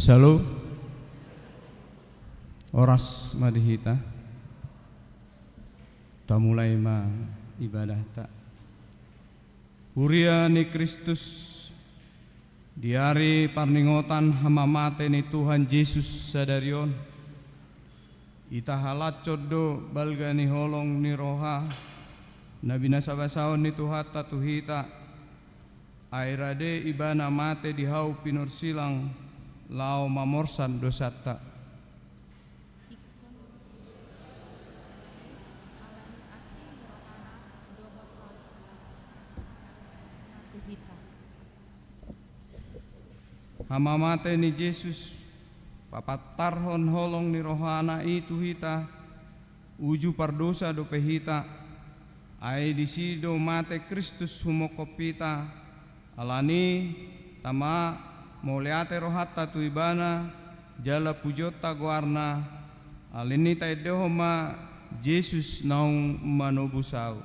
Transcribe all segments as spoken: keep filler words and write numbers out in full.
Shalom. Horas ma di hita. Tamulai ma ibadahta. Huria ni Kristus, di ari parningotan hamamate ni Tuhan Jesus sadari on, itahalashon do balga ni holong ni roha na binasabasaon ni Tuhanta tu hita, ai rade Ibana mate di hau pinarsilang laho mamorsan dosanta. Hamamate ni Jesus papantarhon holong ni rohana i tu hita, uju pardosa dope hita, ai disi do mate Kristus humongkop hita. Alani, tama, mauliate rohanta tu Ibana, jala pujionta goarna, alani taendehon ma Jesus naung manobus ahu.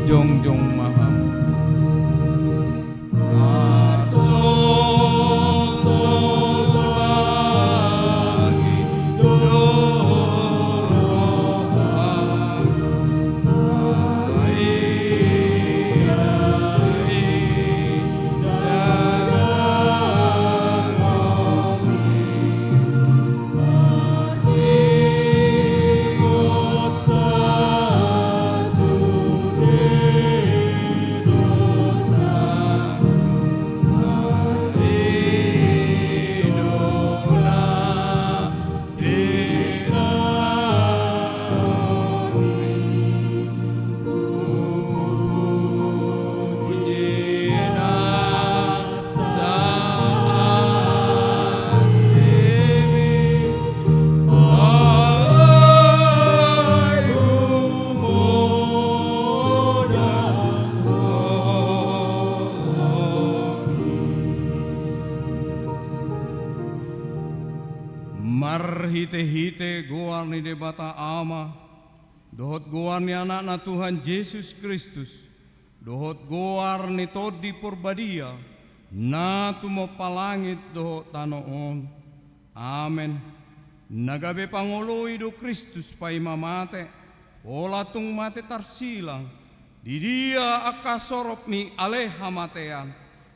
Jongjong ma hamu. Marhitehite goar ni Debata Ama, dohot goar ni Anakna Tuhan Jesus Kristus, dohot goar ni Tondi Porbadia, na tumompa langit dohot tano on. Amen. Na gabe pangoloi do Kristus paima mate, pola tung mate tarsilang, di dia angka soropmi ale hamatean,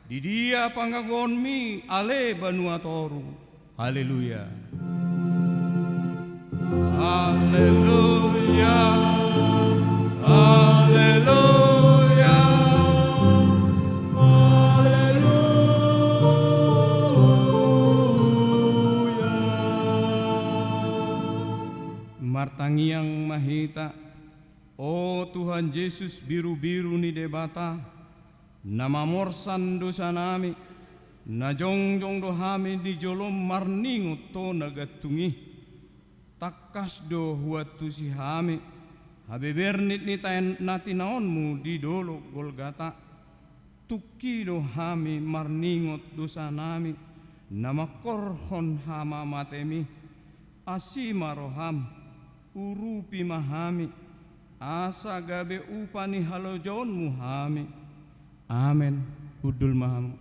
di dia panggabeanmi ale banua toru. Haleluya. Haleluya. Haleluya. Haleluya. Martangiang ma hita. O Tuhan Jesus, birubiru ni Debata, na mamorsan dosanami, na jongjong do hami di jolom marningot tu na gantung i. Tangkas do huantusi hami habebernit ni tan-, na tinaonmu di dolok Golgata. Tungki do hami marningot dosanami na mangkorhon hamamatemi. Asi ma roham, urupi ma hami, asa gabe upa ni halojaonmu hami. Amen. Hundul ma hamu.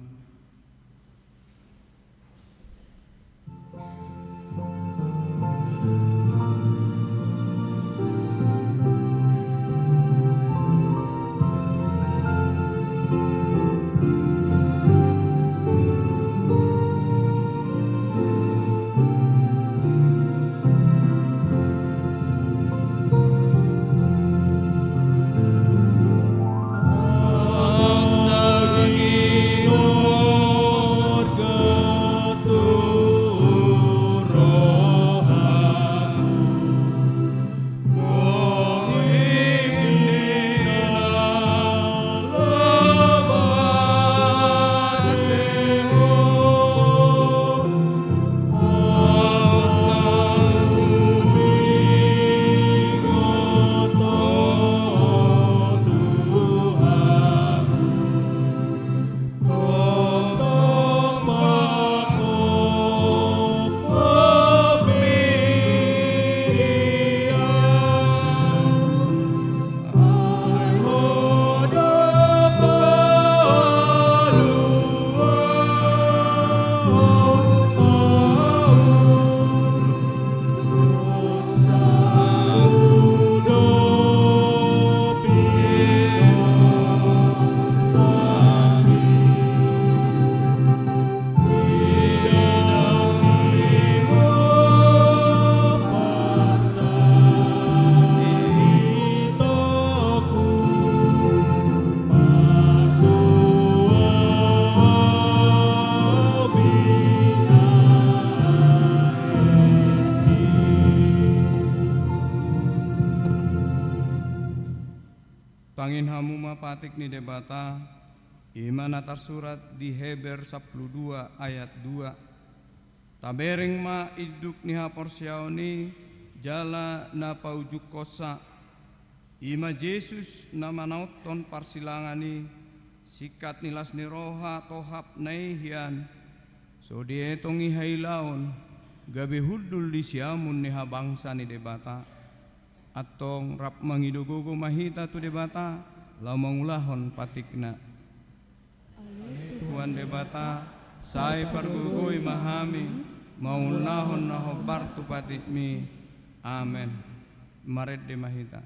Tangion hamu ma patik ni Debata, i ma na tarsurat di Heber sampulu dua ayat dua. Tabereng ma induk ni haporseaon i jala na paujungkonsa, i ma Jesus na manaothon parsilangan i, singkat ni las ni roha tohap na i hian, so dietong i hailaon, gabe hundul di siamun ni habangsa ni Debata. Antong rap mangido gogo ma hita tu Debata, laho mangulahon patikna. Tuhan Debata, sai pargogoi ma hami, mangulahon na hombar tu patikmi. Amen. Marende ma hita.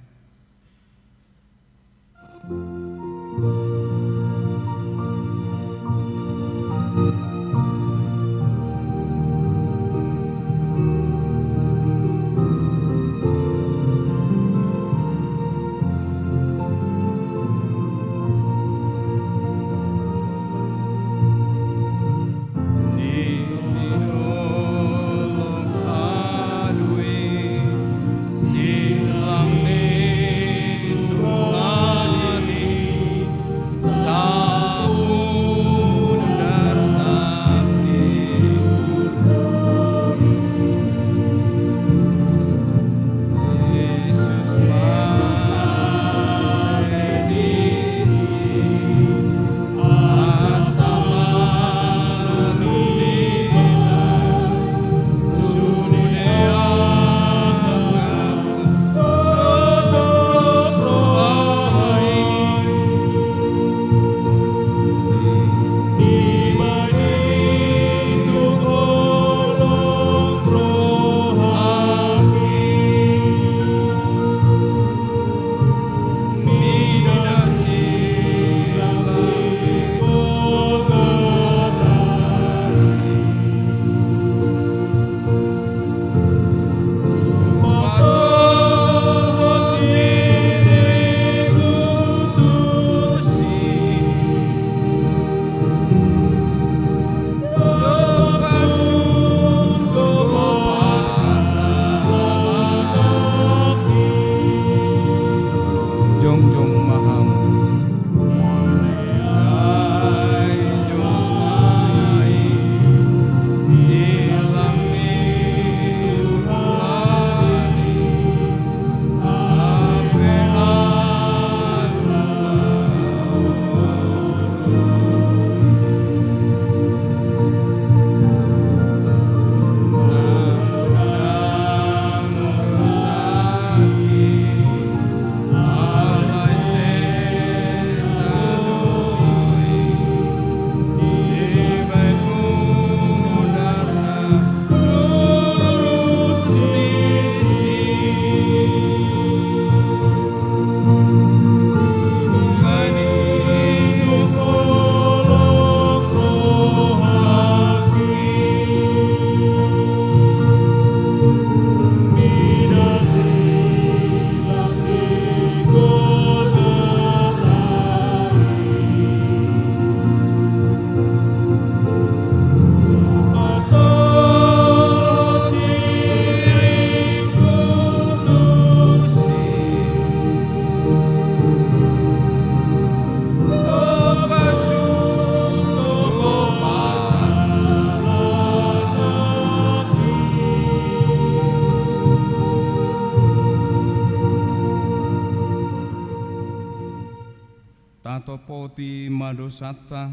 Topoti ma dosanta,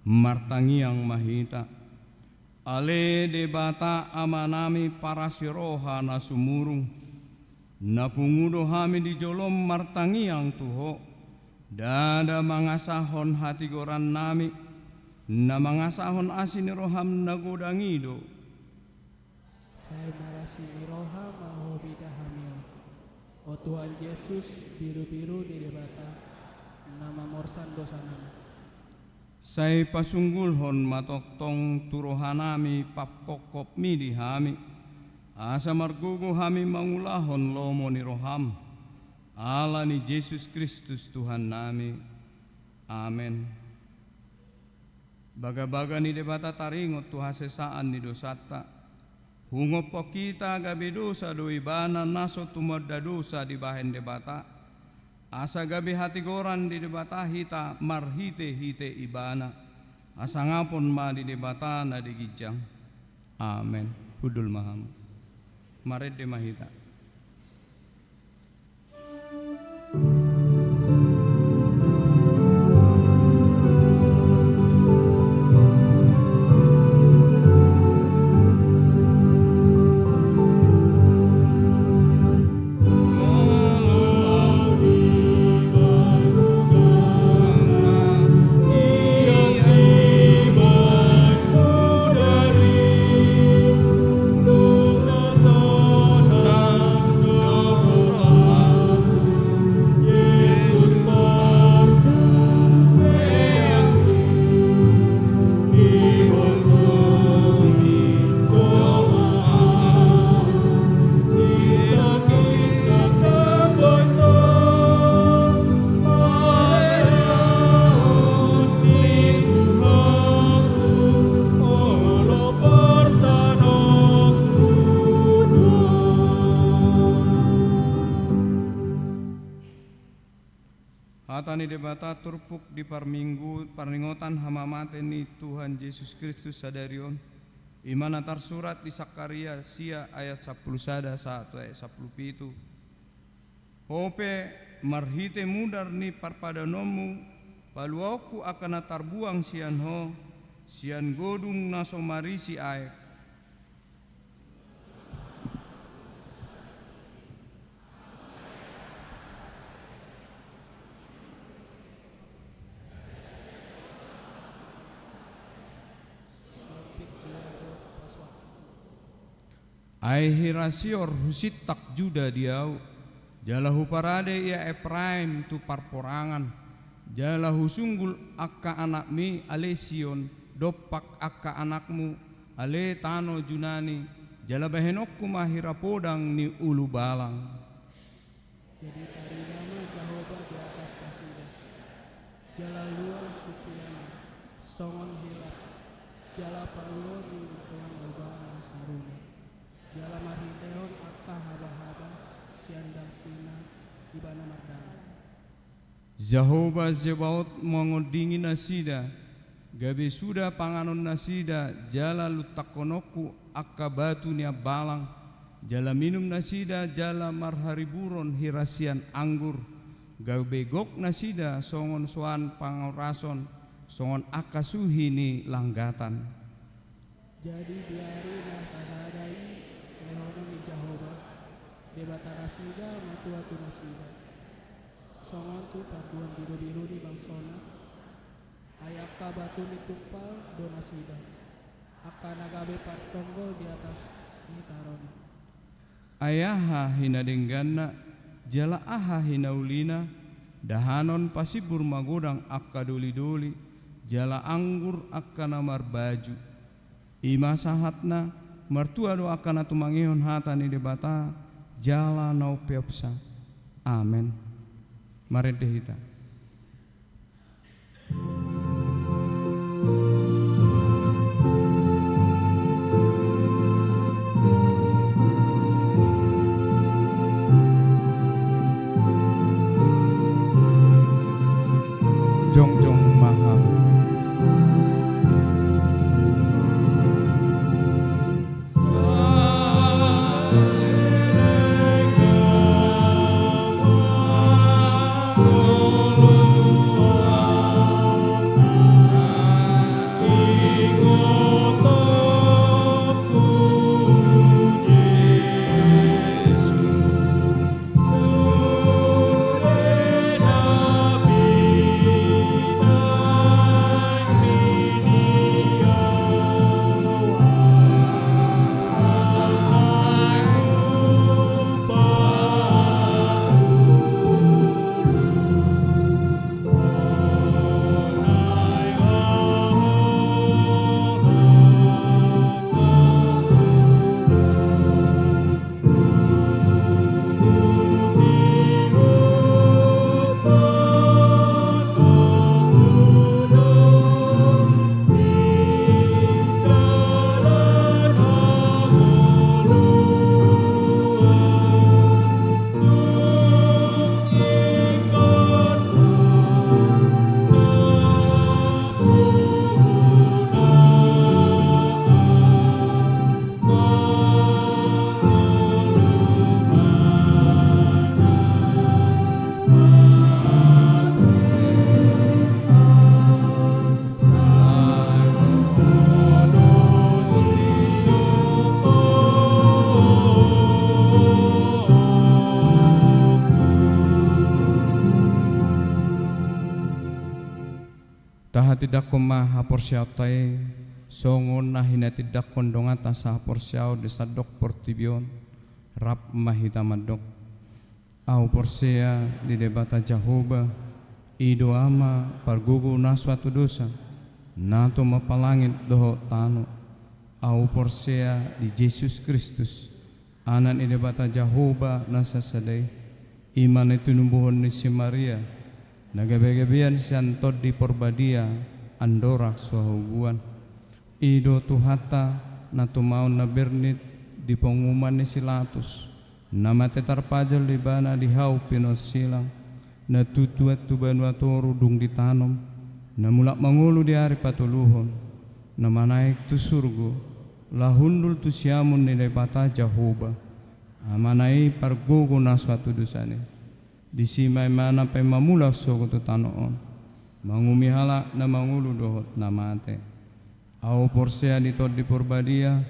martangiang ma hita. Ale Debata Amanami parasi roha na sumurung, na pungu do hami di jolom martangiang tu Ho, ndada mangasahon hatigorannami, na mangasahon asi ni roham na godang i do. Sai marasi ni roha ma Ho mida hami on, o Tuhan Jesus, birubiru ni Debata, na mamorsan dosanami. Sai pasunggulhon ma tongtong tu rohanami pangkophopmi di hami, asa margogo hami mangulahon lomo ni roham, ala ni Jesus Kristus Tuhannami. Amen. Bagabaga ni Debata taringot tu hasesaan ni dosanta. Hungophon hita gabe dosa do Ibana na so tumanda dosa dibahen Debata, asa gabe hatigoran di Debata hita marhitehite Ibana. Hasangapon ma di Debata na di ginjang. Amen. Hundul ma hamu. Marende ma hita. Hata ni Debata turpuk di parminggu, parningotan hamamate ni Tuhan Jesus Kristus sadari on, i ma na tarsurat di Sakaria sia ayat sampulu sada sahat tu ayat sampulu pitu. Ho pe, marhite mudar ni parpadanonmu, paluaonku angka na tarbuang sian ho, sian godung na so marisi aek. Ai hira sior husintak Juda di Ahu, jala huparade ia Epraim tu parporangan, jala husunggul angka anakmi ale Sion, dompak angka anakmu ale tano Junani, jala bahenonku ma hira podang ni ulubalang. Jadi tarida ma Jahowa di atas nasida, jala luar supianna songon hilap, jala paluo ni Tuhan Ibana sarune, jala marhitehon angka habahaba sian dalsina Ibana mardame. Jahowa Zebaot mangondingi nasida, gabe suda panganon nasida, jala luntangkononku angka batu ni ambalang, jala minum nasida, jala marhariburon hira sian anggur, gabe gok nasida songon soan pangorason, songon angka suhi ni langgatan. Jadi di ari na sasada i lehonon ni Jahowa, Debata nasida ma tua tu nasida, songon tu parduan birubiru ni bangsona, ai angka batu ni tumpal do nasida, angka na gabe partonggol di atas ni tarona. Ai aha hinadengganna, jala aha hinaulina, dahanon pasimbur magodang angka dolidoli, jala anggur angka na marbaju. I ma sahatna, martua do angka na tumangihon hata ni Debata, jala na umpeopsa. Amen. Marende hita. Jongjong ma hamu. Tindanghon ma haporseaonta i, songon na hinatindangkon donganta sahaporseaon di sandok portibi on. Rap ma hita mandok: Ahu porsea di Debata Jahowa, i do Ama pargogo na so hatudosan, na tumompa langit dohot tano. Ahu porsea di Jesus Kristus, Anak ni Debata Jahowa na sasada i, i ma na tinumbuhon ni si Maria, na gabegabean sian Tondi Porbadia, andorang so habubuhan. I do Tuhanta, na tumaon na bernit di panguhuman ni si Latus, na mate tarpajal Ibana di hau pinonsilang, na tutuan tu banua toru dung ditanom, na mulak mangolu di ari patoluhon, na manaek tu surgo, laho hundul tu siamun ni Debata Jahowa, Amana i pargogo na so hatudosan i. Disi ma Ibana pe mamulak sogot tu tano on, manguhumi halak na mangolu dohot na mate. Ahu porsea di Tondi Porbadia,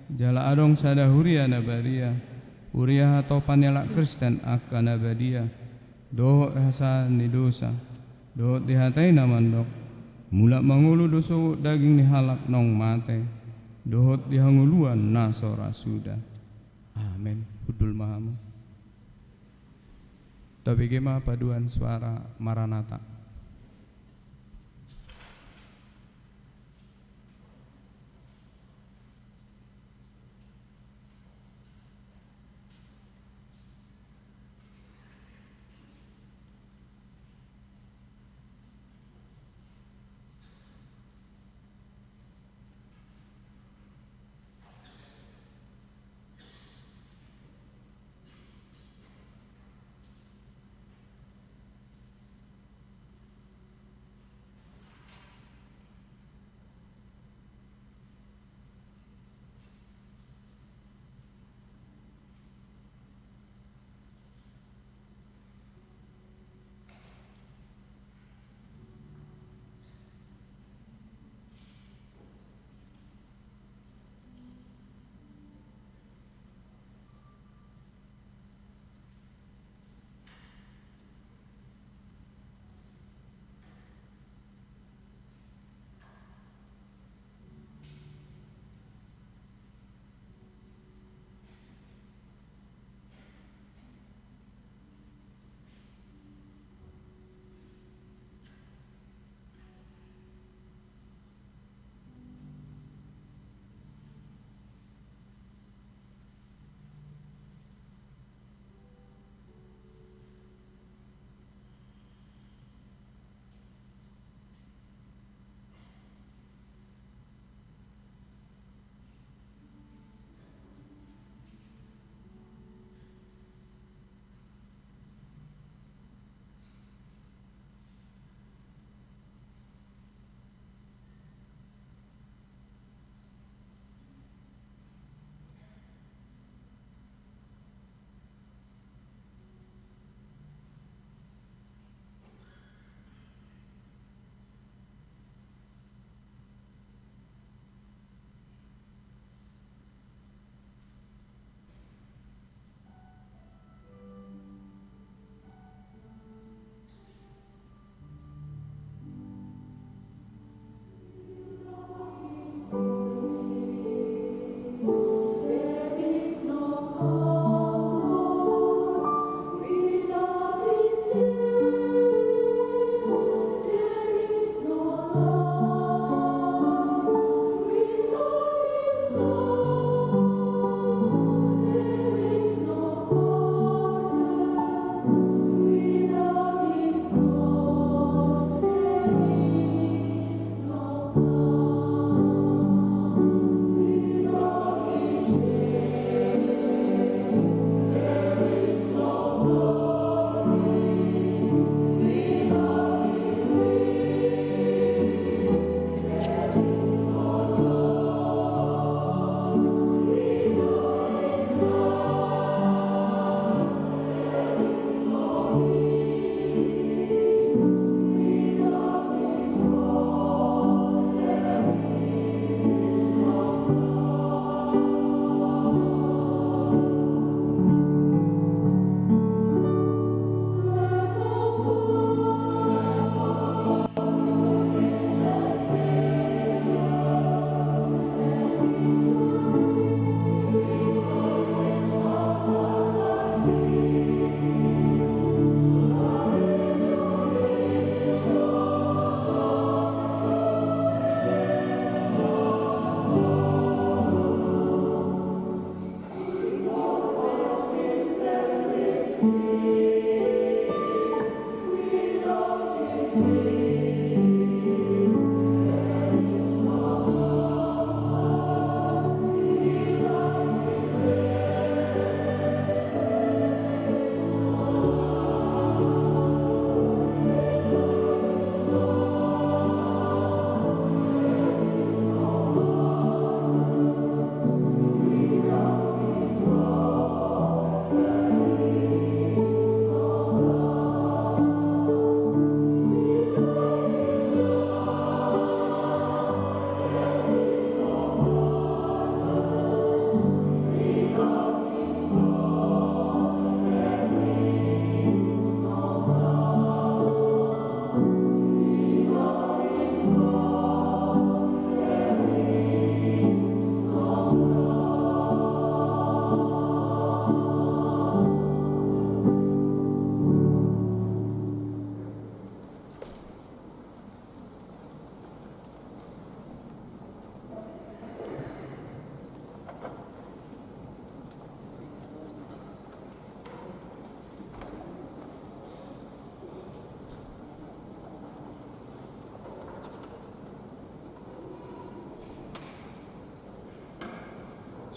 jala adong sada huria na badia, huria hatopan ni halak Kristen angka na badia, dohot hasesaan ni dosa, dohot dihatai na mandok: Mulak mangolu do sogot daging ni halak naung mate, dohot di hangoluan na so ra suda. Amen. Hundul ma hamu. Tabege ma paduan suara Maranatha.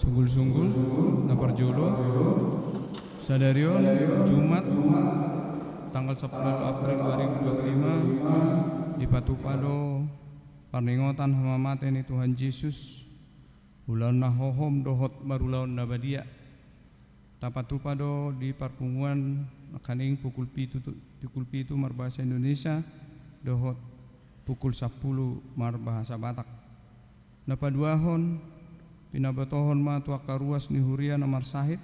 Sunggul-sunggul na parjolo, sadari on Jumat tanggal sampulu April dua ribu dua puluh lima, dipatupa do parningotan hamamate ni Tuhan Jesus, ulaon na hohom dohot marulaon na badia. Tapatupa do di parpunguan nangkaning pukul pitu tu, pukul pitu marbahasa Indonesia dohot pukul sampulu marbahasa Batak. Na paduahon, pinabotohon ma tu angka ruas ni huria na marsahit,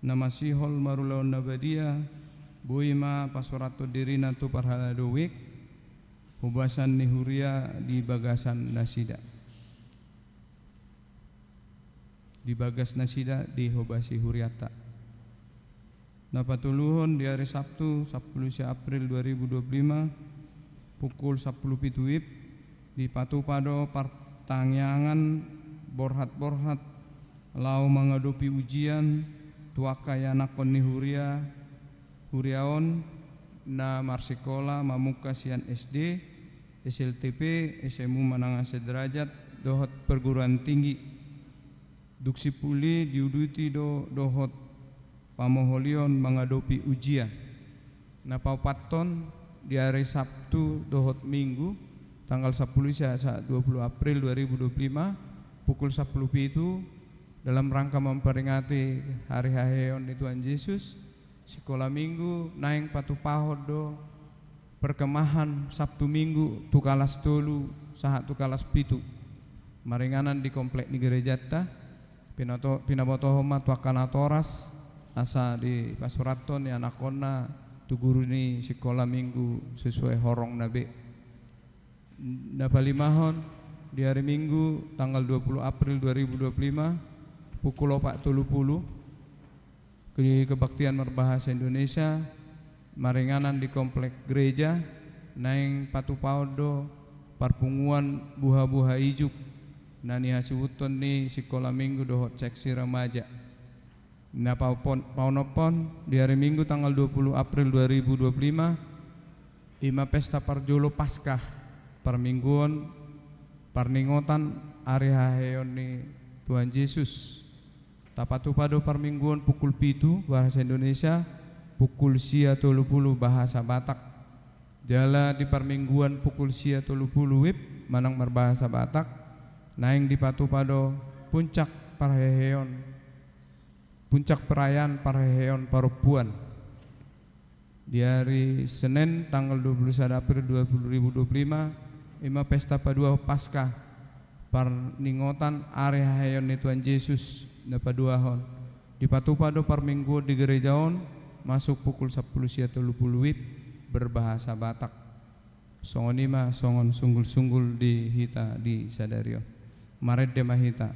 na masihol marulaon na badia, boi ma pasurathon dirina tu parhalado wijk, hobasan ni huria di bagasan nasida. Di bagas nasida dihobasi hurianta. Na patoluhon, di ari Sabtu, sampulu sia April dua ribu dua puluh lima, pukul sampulu pitu wib, dipatupa do partangiangan borhat-borhat laho mangadopi ujian tu angka ianakhon ni huria, huria on na marsikola mamungka sian S D, S L T P, S M U manang sederajat, dohot perguruan tinggi. Dung simpul i diuduti do dohot pamoholion mangadopi ujian. Na paopathon, di ari Sabtu dohot Minggu, tanggal sampulu sia sahat dua puluh April dua ribu dua puluh lima, pukul sampulu pitu, dalam rangka memperingati hari haheheon ni Tuhan Jesus, sikola Minggu naeng patupahon do perkemahan Sabtu Minggu tu kalas tolu sahat tu kalas pitu. Maringanan di komplek ni gerejanta, pinato-, pinabotohon ma tu angka natoras, asa dipasurathon ianakhonna tu guru ni sikola Minggu sesuai horongna be. Na palimahon, di ari Minggu tanggal dua puluh April dua ribu dua puluh lima, pukul opat tolu pulu, di kebaktian marbahasa Indonesia, maringanan di komplek gereja, naeng patupahon do parpunguan buha-buha ijuk, na nihasuhuthon ni sikola Minggu dohot seksi remaja. Na paopon-, paonomhon, di ari Minggu tanggal dua puluh April dua ribu dua puluh lima, i ma pesta parjolo Paskah, parmingguon parningotan ari haheheon ni Tuhan Jesus. Tapatupa do parmingguon pukul pitu bahasa Indonesia, pukul sia tolu pulu bahasa Batak. Jala di parmingguan pukul sia tolu pulu wib manang marbahasa Batak, naeng dipatupa do puncak parheheon, puncak perayaan parheheon parompuan. Di ari Senen tanggal dua puluh sada April dua ribu dua puluh lima, i ma pesta paduahon Paskah, parningotan ari haheheon ni Tuhan Jesus na paduahon. Dipatupa do parmingguon di gereja on, masuk pukul sampulu sia tolu pulu wib, berbahasa Batak. Songon i ma songon sunggul-sunggul di hita di sadari on. Marende ma hita.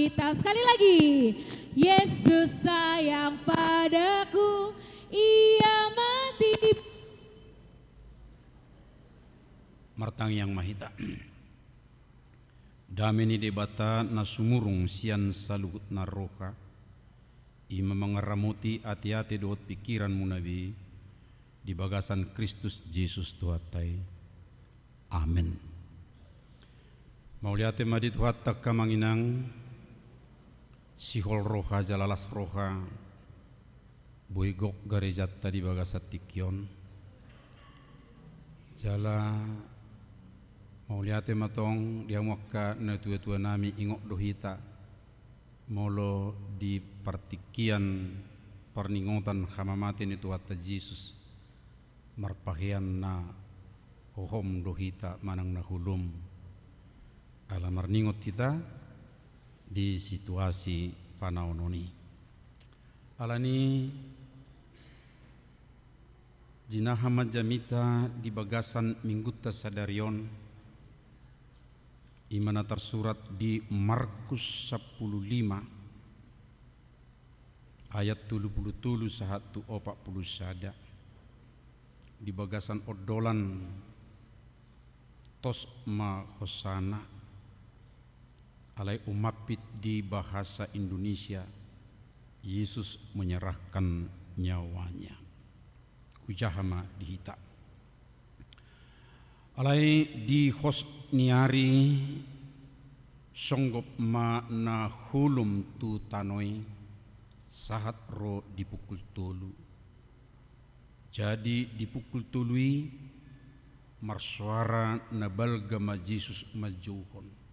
Alkitab. Sekali lagi. Yesus sayang padaku, ia mati. Martangiang ma hita. Dame ni Debata na sumurung sian saluhut na roha, i ma mangaramoti ateate dohot pingkiranmuna be, di bagasan Kristus Jesus Tuhanta i. Amen. Mauliate ma di Tuhanta angka amang inang, sihol roha jala las roha, boi gok garejanta di bagasan tingki on. Jala mauliate ma tong di hamu angka natuatua nami, ingot do hita molo di partingkian parningotan hamamate ni Tuhanta Jesus, marpahean na hohom do hita manang na holom. Ala marningot hita di situasi panaonon i. Alani i, jinaha ma jamita di bagasan Minggunta sadari on, i ma na tarsurat di Markus sampulu lima, ayat tolu pulu tolu sahat tu opat pulu sada. Di bagasan ondolan, tos ma hosana. Alai umampit di bahasa Indonesia, Yesus menyerahkan nyawanya. Hujaha ma di hita. Alai di hos ni ari, songgop ma na holom tu tano i, sahat ro di pukul tolu. Jadi di pukul tolu i, marsoara na balga ma Jesus manjouhon: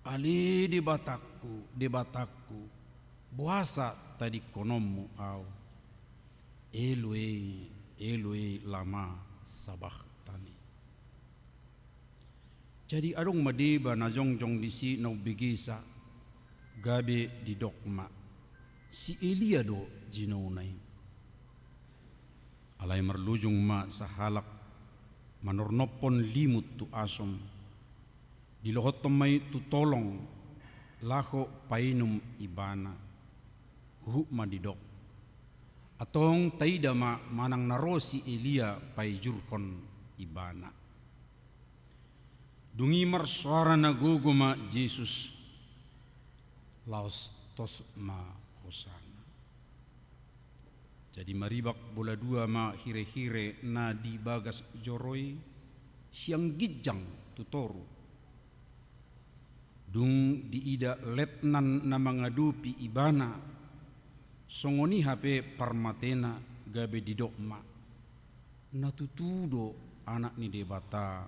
Ale Debatangku, Debatangku, boasa tadingkononmu ahu? Eloi, Eloi, lama sabachtani? Jadi adong ma deba na jongjong disi na umbegesa, gabe didok ma: Si Elia do jinouna i. Alai marlujung ma sahalak manornophon limut tu asom, dilohothon ma i tu tolong laho painum ibana. Huhut ma didok: Antong taida ma manang na ro si Elia paijurhon ibana. Dung i marsoara na gogo ma Jesus, laos tos ma hosana. Jadi maribak bola dua ma hirehire na di bagas joro i, sian ginjang tu toru. Dung diida letnan na mangadopi ibana, songon i hape parmatena, gabe didok ma: Na tutu do Anak ni Debata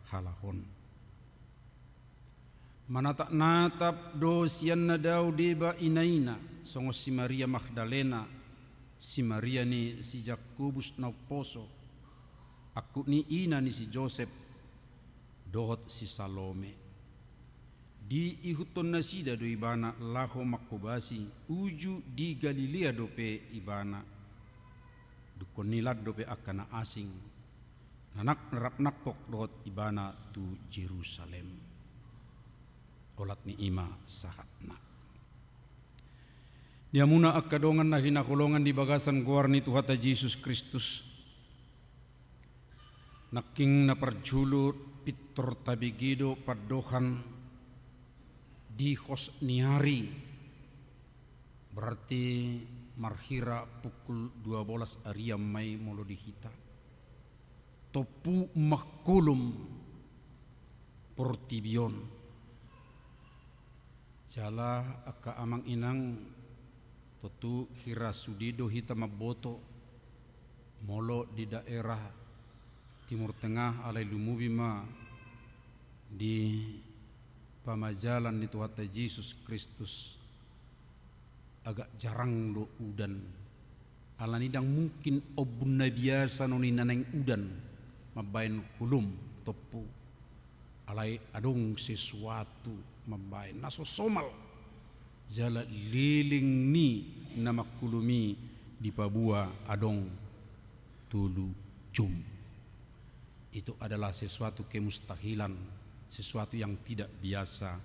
halak on. Manatapnatap do sian na dao deba inaina, songon si Maria Magdalena, si Maria ni si Jakobus na umposo, angkup ni ina ni si Josep, dohot si Salome. Diihuthon nasida do ibana laho manghobasi, uju di Galilea dope ibana. Dungkon i lan dope angka na asing, na nang rap nangkok dohot ibana tu Jerusalem. Olat ni i ma sahatna. Di hamuna angka dongan na hinaholongan di bagasan goar ni Tuhanta Jesus Kristus, nangkin na parjolo pintor tabege do pandohan di hos ni ari, berarti marhira pukul dua bolas arian ma i molo di hita. Tompu mangkolom portibi on. Jala angka amang inang, tontu hira sude do hita mamboto molo di daerah Timur Tengah, alai lumobi ma di pamajalan ni Tuhanta Jesus Kristus, agak jarang do udan. Alani ndang mungkin ombun na biasa na ninna naeng udan mambaen holom tompu. Alai adong sesuatu mambaen na so somal. Jala leleng ni na mangkolom i dipaboa adong tolu jom. Itu adalah sesuatu kemustahilan, sesuatu yang tidak biasa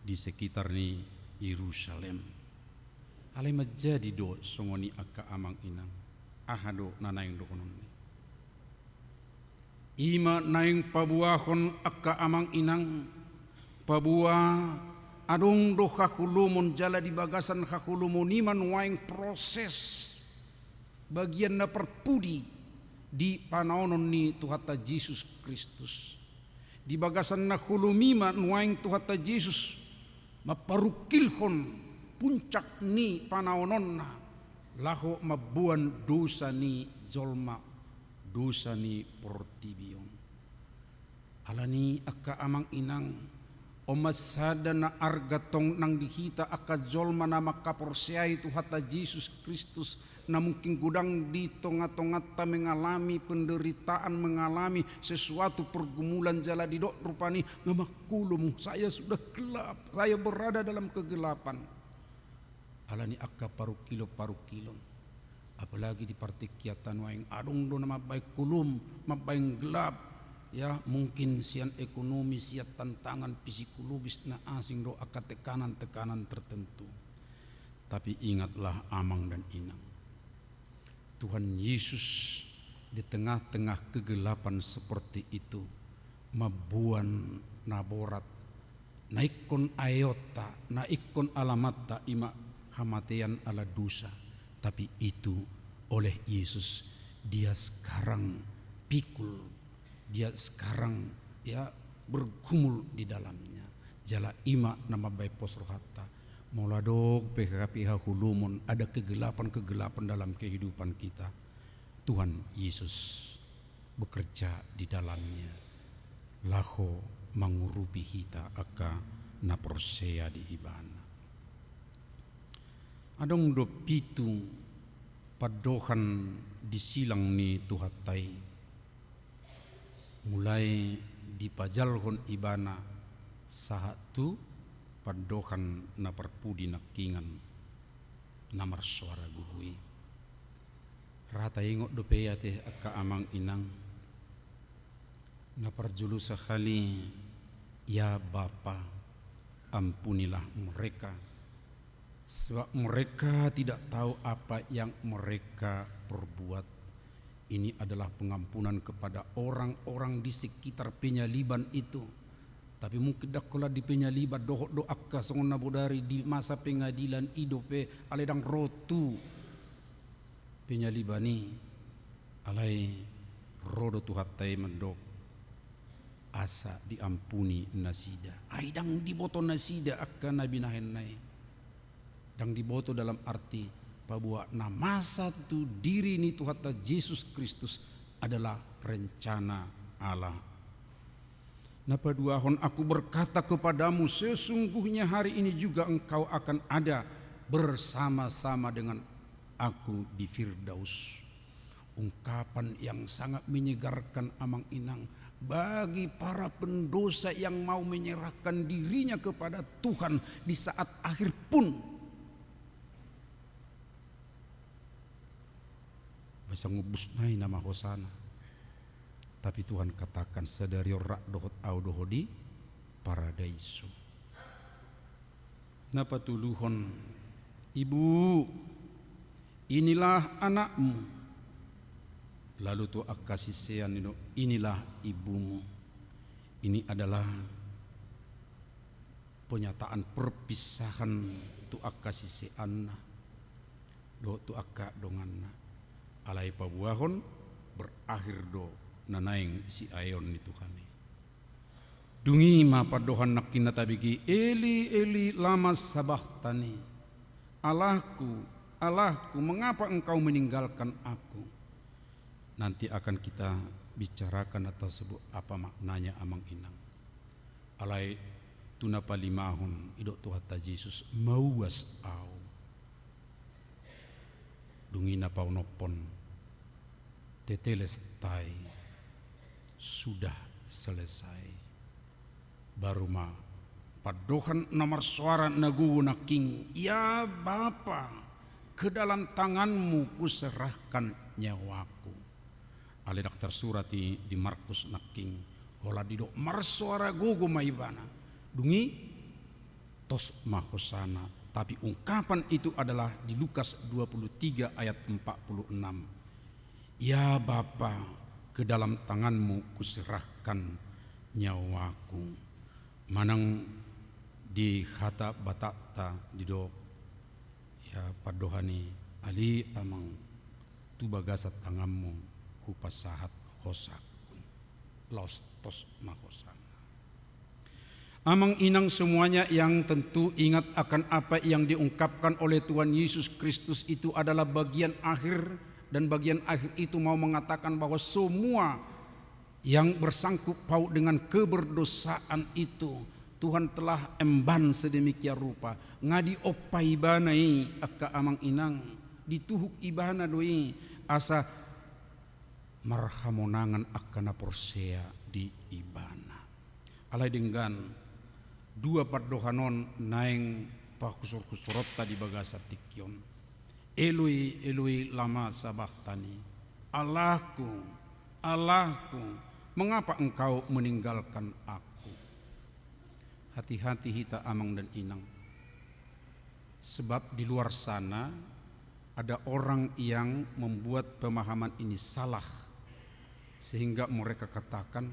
di sekitar ni Yerusalem. Alai manjadi do songon i angka amang inang, aha do na naeng dohononni? I ma naeng paboahon angka amang inang, paboa adong do haholomon jala di bagasan haholomon i ma nuaeng proses bagian na parpudi di panaonon ni Tuhanta Jesus Kristus. Di bagasan na holom i ma nuaeng Tuhanta Jesus mamparungkilhon puncak ni panaononna laho mamboan dosa ni jolma, dosa ni portibi on. Alani angka amang inang, on ma sada na arga tong nang di hita angka jolma na mangkaporseai Tuhanta Jesus Kristus, na mungkin godang di tonga-tonganta mengalami penderitaan, mengalami sesuatu pergumulan jala didok rupani, nga mangholom, saya sudah gelap, saya berada dalam kegelapan. Alani angka parungkilon-parungkilon. Apalagi di partingkianta nuaeng adong do na mambaen holom, mambaen gelap. Ya, mungkin sian ekonomi, sian tantangan psikologis na asing do angka tekanan-tekanan tertentu. Tapi ingatlah amang dan inang. Tuhan Yesus di tengah-tengah kegelapan seperti itu mamboan na borat, na ingkon aeonta, na ingkon alamatta i ma hamatean ala dosa, tapi itu oleh Yesus dia sekarang pikul, dia sekarang, ya, bergumul di dalamnya. Jala i ma na mambaen pos rohanta. Molo adong pe hape haholomon, ada kegelapan-kegelapan dalam kehidupan kita, Tuhan Yesus bekerja di dalamnya, laho mangurupi hita angka na porsea di Ibana. Adong do pitu pandohan di silang ni Tuhanta i. Mulai dipajalhon Ibana sahat tu pandohan na parpudi nangkingan na marsoara gogo i. Ra taingot dope i ate angka amang inang. Na parjolo sahali, ya Bapa, ampunilah mereka, sebab mereka tidak tahu apa yang mereka perbuat. Ini adalah pengampunan kepada orang-orang di sekitar penyaliban itu. Tapi mungkin ndang holan di penyaliban, dohot do angka songon na bodari di masa pengadilan i dope, alai ndang ro tu penyaliban i, alai ro do Tuhanta i mandok asa diampuni nasida. Ai ndang diboto nasida angka na binahenna i. Ndang diboto dalam arti paboa na masa tu diri ni Tuhanta Jesus Kristus adalah rencana Allah. Na paduahon, Aku berkata kepadamu, sesungguhnya hari ini juga engkau akan ada bersama-sama dengan Aku di Firdaus. Ungkapan yang sangat menyegarkan, amang inang, bagi para pendosa yang mau menyerahkan dirinya kepada Tuhan di saat akhir pun. Basa ngumbus nai nama hosana. Tapi Tuhan katakan, sadari on rap dohot Au do ho di paradaiso. Na patoluhon, Ibu, inilah anakmu. Lalu tu angka sisean, inilah ibumu. Ini adalah penyataan perpisahan tu angka siseanna dohot tu angka donganna. Alai paboahon, berakhir do na naeng siaeon ni Tuhan i. Dung i ma pandohan nangkin na tabege, Eli, Eli, lama sabachthani? Allahku, Allahku, mengapa Engkau meninggalkan Aku? Nanti akan kita bicarakan atau sebut apa maknanya, amang inang. Alai tu na palimahon, didok Tuhanta Jesus, mauas Au. Dung i na paonomhon, tetelestai, sudah selesai. Baru ma pandohan na marsoara na gogo nangkin, Ya Bapa, ke dalam tangan-Mu kuserahkan nyawaku. Alai ndang tarsurat i di Markus nangkin, holan didok marsoara gogo ma ibana. Dung i Tos ma hosana, tapi ungkapan itu adalah di Lukas dua puluh tiga ayat empat puluh enam. Ya Bapa, ke dalam tanganmu kuserahkan nyawaku. Manang di hata Batakta didok, ya pandohan i, ale Amang, tu bagasan tanganmu hupasahat hosaku. Laos tos ma hosana. Amang inang semuanya yang tentu ingat akan apa yang diungkapkan oleh Tuhan Yesus Kristus itu adalah bagian akhir, dan bagian akhir itu mau mengatakan bahwa semua yang bersangkut paut dengan keberdosaan itu, Tuhan telah emban sedemikian rupa, nga diompa ibana i angka amang inang, dituhuk ibana do i asa marhamonangan angka na porsea di ibana. Alai denggan, dua pandohan on naeng pahusurhusuronta di bagasan tingki on. Eloi, Eloi, lama sabachthani. Allahku, Allahku, mengapa Engkau meninggalkan aku? Hati-hati hita amang dan inang. Sebab di luar sana ada orang yang membuat pemahaman ini salah, sehingga mereka katakan,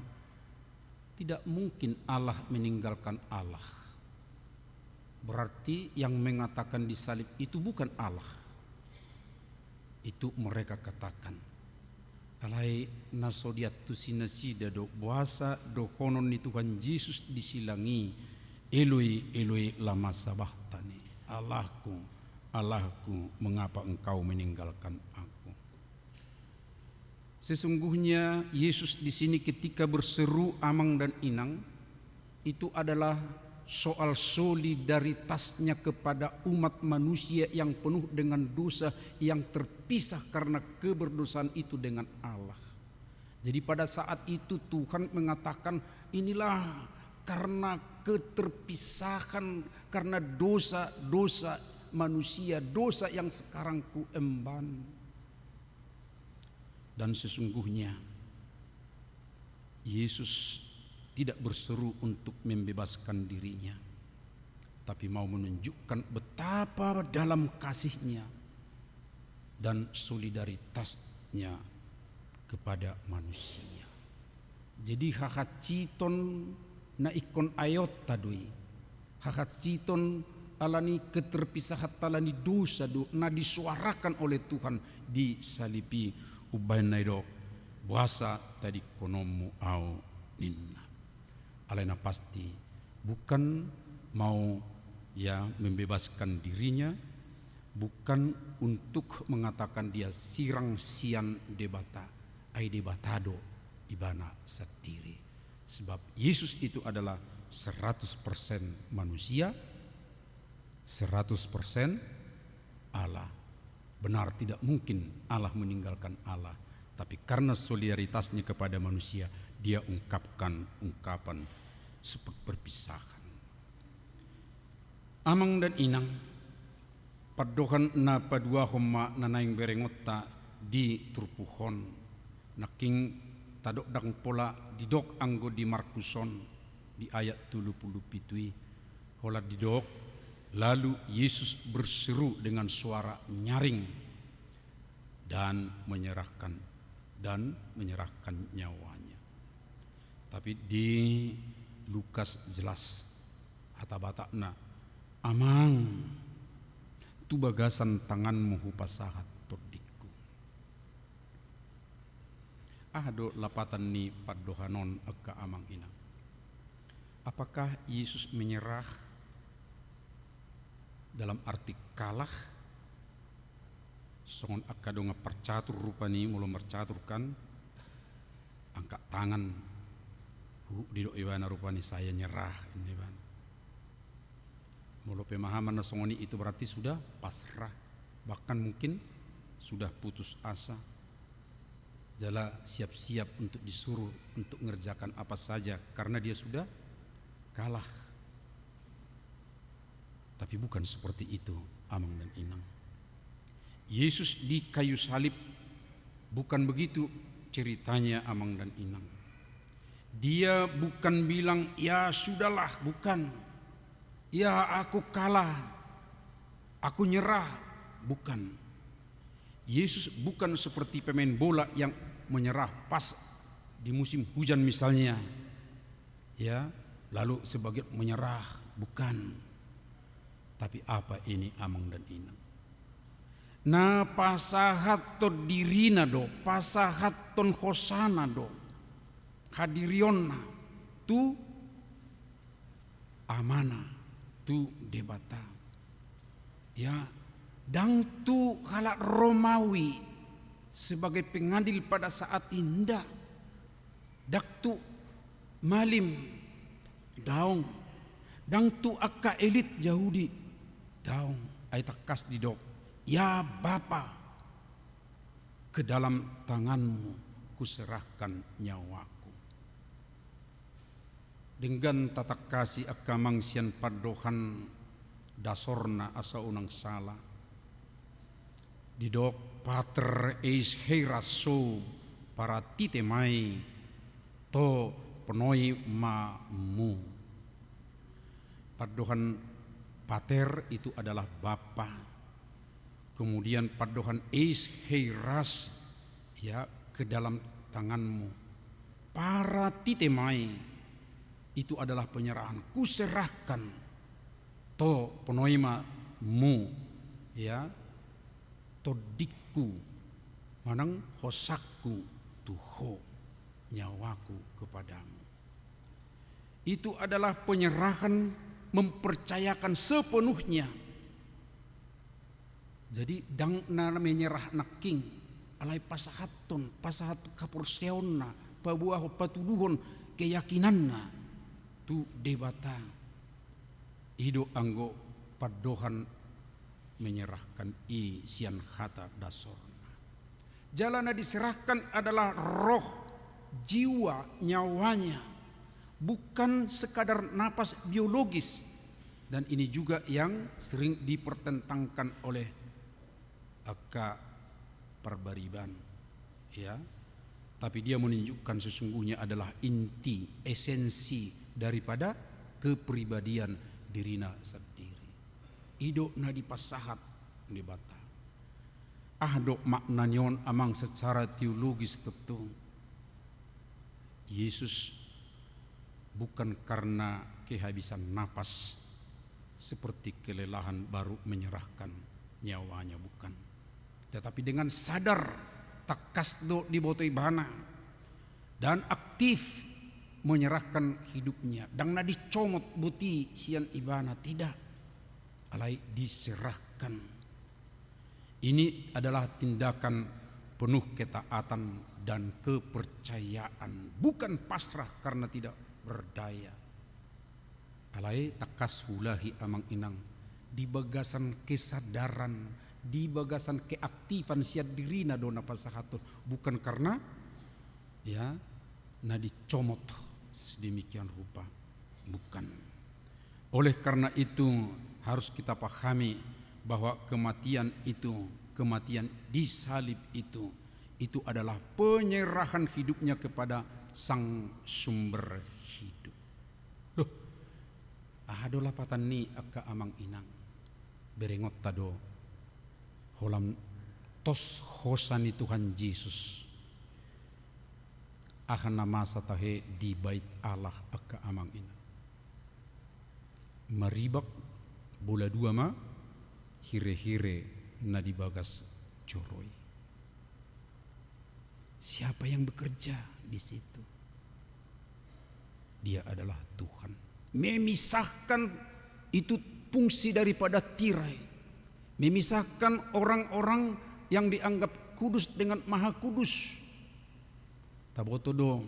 tidak mungkin Allah meninggalkan Allah. Berarti yang mengatakan disalib itu bukan Allah. Itu mereka katakan. Alai na so diantusi nasida do boasa dohonon ni Tuhan Jesus di silang i, Eloi, Eloi, lama sabachthani. Allahku, Allahku, mengapa Engkau meninggalkan Aku? Sesungguhnya Yesus di sini ketika berseru amang dan inang, itu adalah soal solidaritasnya kepada umat manusia yang penuh dengan dosa, yang terpisah karena keberdosaan itu dengan Allah. Jadi pada saat itu Tuhan mengatakan, inilah karena keterpisahan, karena dosa-dosa manusia, dosa yang sekarang kuemban. Dan sesungguhnya Yesus tidak berseru untuk membebaskan dirinya, tapi mau menunjukkan betapa dalam kasihnya dan solidaritasnya kepada manusia. Jadi hahansiton na ingkon aeonta do i. Hahansiton ala ni keterpisahanta ala ni dosa do na disuarakan oleh Tuhan di salib i, umbahen na didok, boasa tadingkononmu Au, ninna. Alai na pasti, bukan mau, ya, membebaskan dirinya, bukan untuk mengatakan dia sirang sian Debata, ai Debata do ibana sandiri. Sebab Yesus itu adalah seratus persen manusia, seratus persen Allah. Benar, tidak mungkin Allah meninggalkan Allah, tapi karena solidaritasnya kepada manusia, Dia ungkapkan ungkapan sepe-, perpisahan. Amang dan inang, pandohan na paduahon ma na naeng berengonta di turpuk on. Nangkin tadok ndang pola didok anggo di Markus on, di ayat tolu pulu pitu i, holan didok, lalu Yesus berseru dengan suara nyaring dan menyerahkan, dan menyerahkan nyawanya. Tapi di Lukas jelas hata Batakna, Amang, tu bagasan tanganmu hupasahat tondingku. Aha do lapatan ni pandohan on angka amang inang? Apakah Yesus menyerah dalam arti kalah? Songon angka dongan parcatur rupani, molo marcatur kan, angkat tangan, hu, didok ibana rupani, saya nyerah, ninna ibana. Molo pemahaman na songon i, itu berarti sudah pasrah, bahkan mungkin sudah putus asa. Jala siap-siap untuk disuruh untuk ngerjakan apa saja karena dia sudah kalah. Tapi bukan seperti itu, amang dan inang. Yesus di kayu salib bukan begitu ceritanya, amang dan inang. Dia bukan bilang, "Ya sudahlah," bukan. Ya, aku kalah, aku nyerah. Bukan. Yesus bukan seperti pemain bola yang menyerah pas di musim hujan misalnya. Ya, lalu sebagian menyerah. Bukan. Tapi apa ini, amang dan inang? Na pasahathon dirina do, pasahathon hosana do, hadirionna tu Amana, tu Debata. Ya, ndang tu halak Romawi sebagai pengadil pada saat i, nda. Ndang tu malim, daong. Ndang tu angka elit Jahudi, daong. Ai tangkas didok, "Ya Bapa, ke dalam tangan-Mu kuserahkan nyawaku." Denggan tatangkasi angka amang sian pandohan dasorna asa unang sala. Didok, "Pater eis heiras sum, paratite ma i, to ponoi ma mum." Pandohan pater itu adalah Bapa. Kemudian pandohan eis heiras, ya, ke dalam tangan-Mu. Paratite ma i, itu adalah penyerahan. Kuserahkan, to ponoi ma mum, ya, tondingku manang hosangku tu Ho, nyawaku kepada-Mu. Itu adalah penyerahan, mempercayakan sepenuhnya. Jadi, ndang na menyerah nangkin, alai pasahathon, pasahat haporseaonna, paboahon, patuduhon keyakinanna tu Debata. I do anggo pandohan menyerahkan i sian hata dasorna. Jala na diserahkan adalah roh, jiwa, nyawanya, bukan sekadar napas biologis. Dan ini juga yang sering dipertentangkan oleh angka Parbariban, ya. Tapi dia menunjukkan sesungguhnya adalah inti, esensi daripada kepribadian dirina sandiri. I do na dipasahat Debata. Aha do makna ni on, amang, secara teologis? Tentu Yesus bukan karena kehabisan napas, seperti kelelahan baru menyerahkan nyawanya, bukan. Tetapi dengan sadar, tangkas do diboto ibana, dan aktif menyerahkan hidupnya. Ndang na dicomot boti sian ibana, tidak. Alai diserahkan. Ini adalah tindakan penuh ketaatan dan kepercayaan, bukan pasrah karena tidak berdaya. Alai tangkas huulahi, amang inang, di bagasan kesadaran, di bagasan keaktifan sian dirina do na pasahathon, bukan karena, ya, na dicomot sedemikian rupa, bukan. Oleh karena itu, harus kita pahami bahwa kematian itu, kematian di salib itu, itu adalah penyerahan hidupnya kepada Sang Sumber Hidup. Loh, aha do lapatan ni i, angka amang inang? Berengonta do, holan tos hosa ni Tuhan Jesus, aha na masa tahe di Bait Allah, angka amang inang? Maribak bola dua ma hirehire na di bagas joro i. Siapa yang bekerja di situ? Dia adalah Tuhan. Memisahkan itu fungsi daripada tirai. Memisahkan orang-orang yang dianggap kudus dengan maha kudus. Taboto do,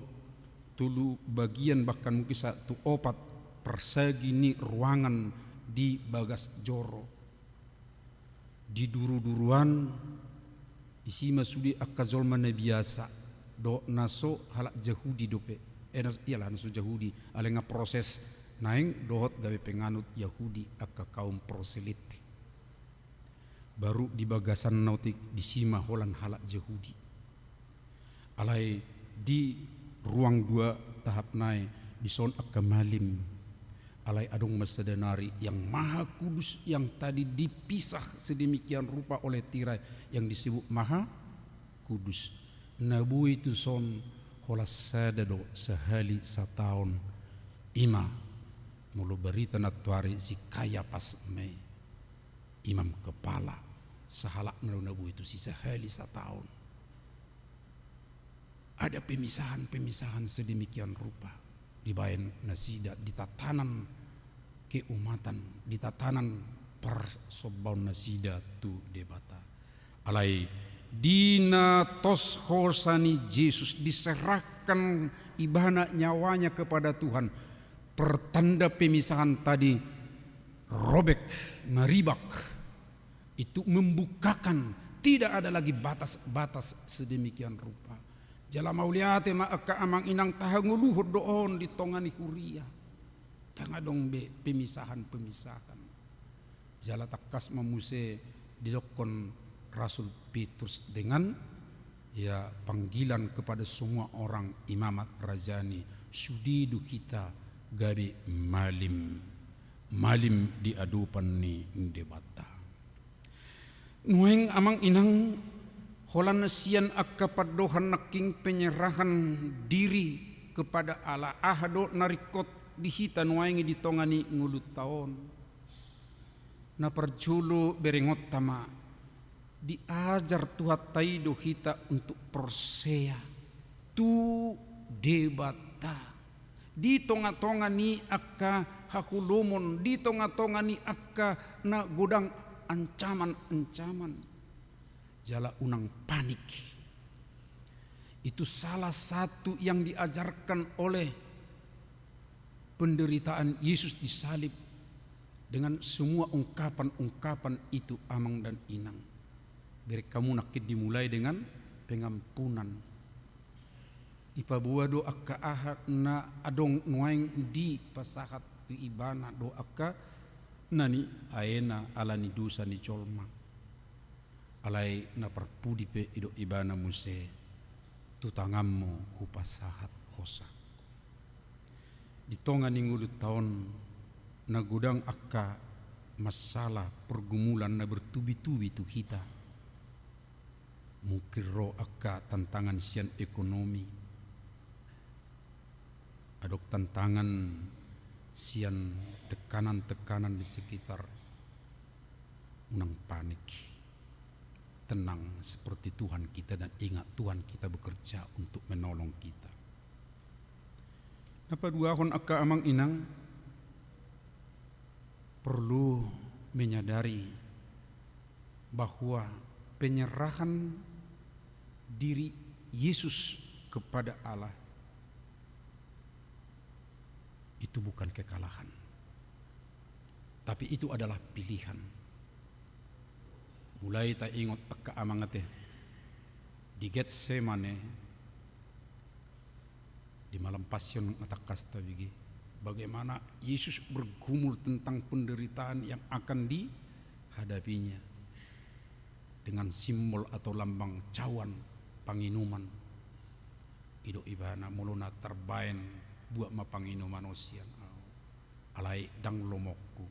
tolu bagian, bahkan mungkin satu opat parsagi ni ruangan di bagas joro. Di duruduruan, isi ma sude angka jolma na biasa dohot na so halak Jahudi dope. Eh, na so, iyalah, na so Jahudi, alai nga proses naeng dohot gabe penganut Jahudi, angka kaum proselit. Baru di bagasanna otik, disi ma holan halak Jahudi. Alai di ruang dua tahap nai, dison angka malim, Alai adong ma sada nari yang maha kudus yang tadi dipisah sedemikian rupa oleh tirai yang disebut maha kudus. Na boi tuson holan sada do sahali sataon, i ma molo barita nantoari si Kayapas ma i, imam kepala, sahalakna do na boi tusi sahali sataon. Ada pemisahan-pemisahan sedemikian rupa dibaen nasida di tatanan keumatan, di tatanan parsombaon nasida tu Debata. Alai di na tos hosa ni Jesus diserahkan ibana nyawanya kepada Tuhan, pertanda pemisahan tadi robek, maribak, itu membukakan, tidak ada lagi batas-batas sedemikian rupa. Jala mauliate ma angka amang inang, tahangoluhon do on di tonga ni huria. Ndang adong be pemisahan-pemisahan. Jala tangkas ma muse didokkon Rasul Petrus dengan, ya, panggilan kepada semua orang, imamat, raja ni, sude do hita gabe malim, malim di adopan ni Debata. Nuaeng amang inang, holan sian angka pandohan nangkin penyerahan diri kepada Allah, aha do na ringkot di hita nuaeng i di tonga ni ngolunta on? Na parjolo berengonta ma, diajar Tuhanta i do hita untuk porsea tu Debata di tonga-tonga ni angka haholomon, di tonga-tonga ni angka na godang ancaman-ancaman. Jala unang panik. Itu salah satu yang diajarkan oleh penderitaan Yesus di salib dengan semua ungkapan-ungkapan itu, amang dan inang. Bereng hamu nangkin dimulai dengan pengampunan. Dipaboa do angka aha na adong nuaeng dipasahat tu ibana dohot angka na niaena ala ni dosa ni jolma. Alai na parpudi pe didok ibana muse, tu tanganmu hupasahat hosangku. Di tonga ni ngolunta on na godang angka masalah pergumulan na bertubi-tubi tu hita. Mungkin ro angka tantangan sian ekonomi, adong tantangan sian tekanan-tekanan di sekitar. Unang panik. Tenang seperti Tuhan kita, dan ingat, Tuhan kita bekerja untuk menolong kita. Na paduahon, angka amang inang, perlu menyadari bahwa penyerahan diri Yesus kepada Allah itu bukan kekalahan, tapi itu adalah pilihan. Mulai taingot, angka amang, ate, di Getsemane, di malam Pasion, nga tangkas tabege bagaimana Yesus bergumul tentang penderitaan yang akan dihadapinya dengan simbol atau lambang cawan panginuman. Didok ibana, molo na tarbaen, buat ma panginuman on sian ahu. Alai ndang lomoku,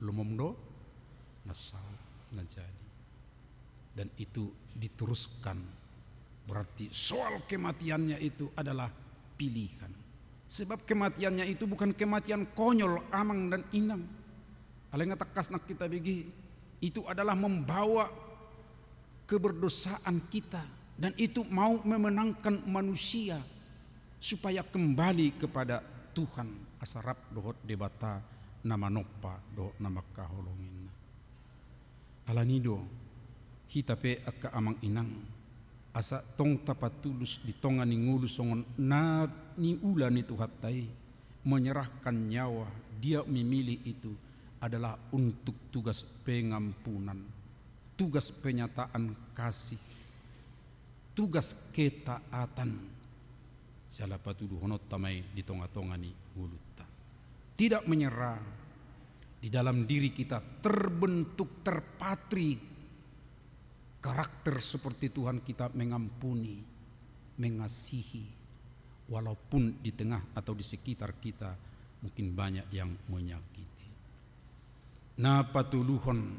lomom do na saut na jadi. Dan itu diteruskan. Berarti soal kematiannya itu adalah pilihan. Sebab kematiannya itu bukan kematian konyol, amang dan inang. Alai nga tangkas nangkin tabege, itu adalah membawa keberdosaan kita, dan itu mau memenangkan manusia supaya kembali kepada Tuhan, asa rap dohot Debata na manompa dohot na mangkaholonginna. Alani do, hita pe, angka amang inang, asa tong tapatulus di tonga ni ngolu songon na niula ni Tuhanta i, menyerahkan nyawa, dia memilih itu adalah untuk tugas pengampunan, tugas penyataan kasih, tugas ketaatan. Jala patuduhononta ma i di tonga-tonga ni ngolunta. Tidak menyerah. Di dalam diri kita terbentuk, terpatri karakter seperti Tuhan kita mengampuni, mengasihi, walaupun di tengah atau di sekitar kita Mungkin banyak yang menyakiti. Na patoluhon,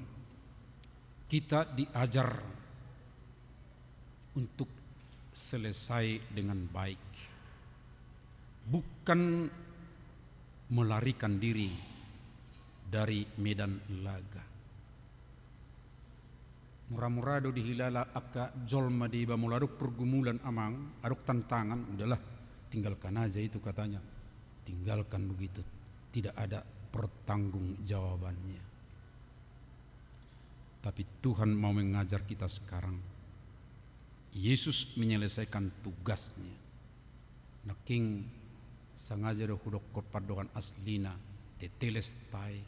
kita diajar untuk selesai dengan baik, bukan melarikan diri dari medan laga. Mura-mura do dihilala angka jolma deba, molo adong pergumulan, amang, adong tantangan, udahlah, tinggalkan aja itu, katanya. Tinggalkan begitu, tidak ada pertanggungjawabannya. Tapi Tuhan mau mengajar kita sekarang. Yesus menyelesaikan tugasnya. Nangkin, sengaja do hudokkon pandohan aslina, tetelestai,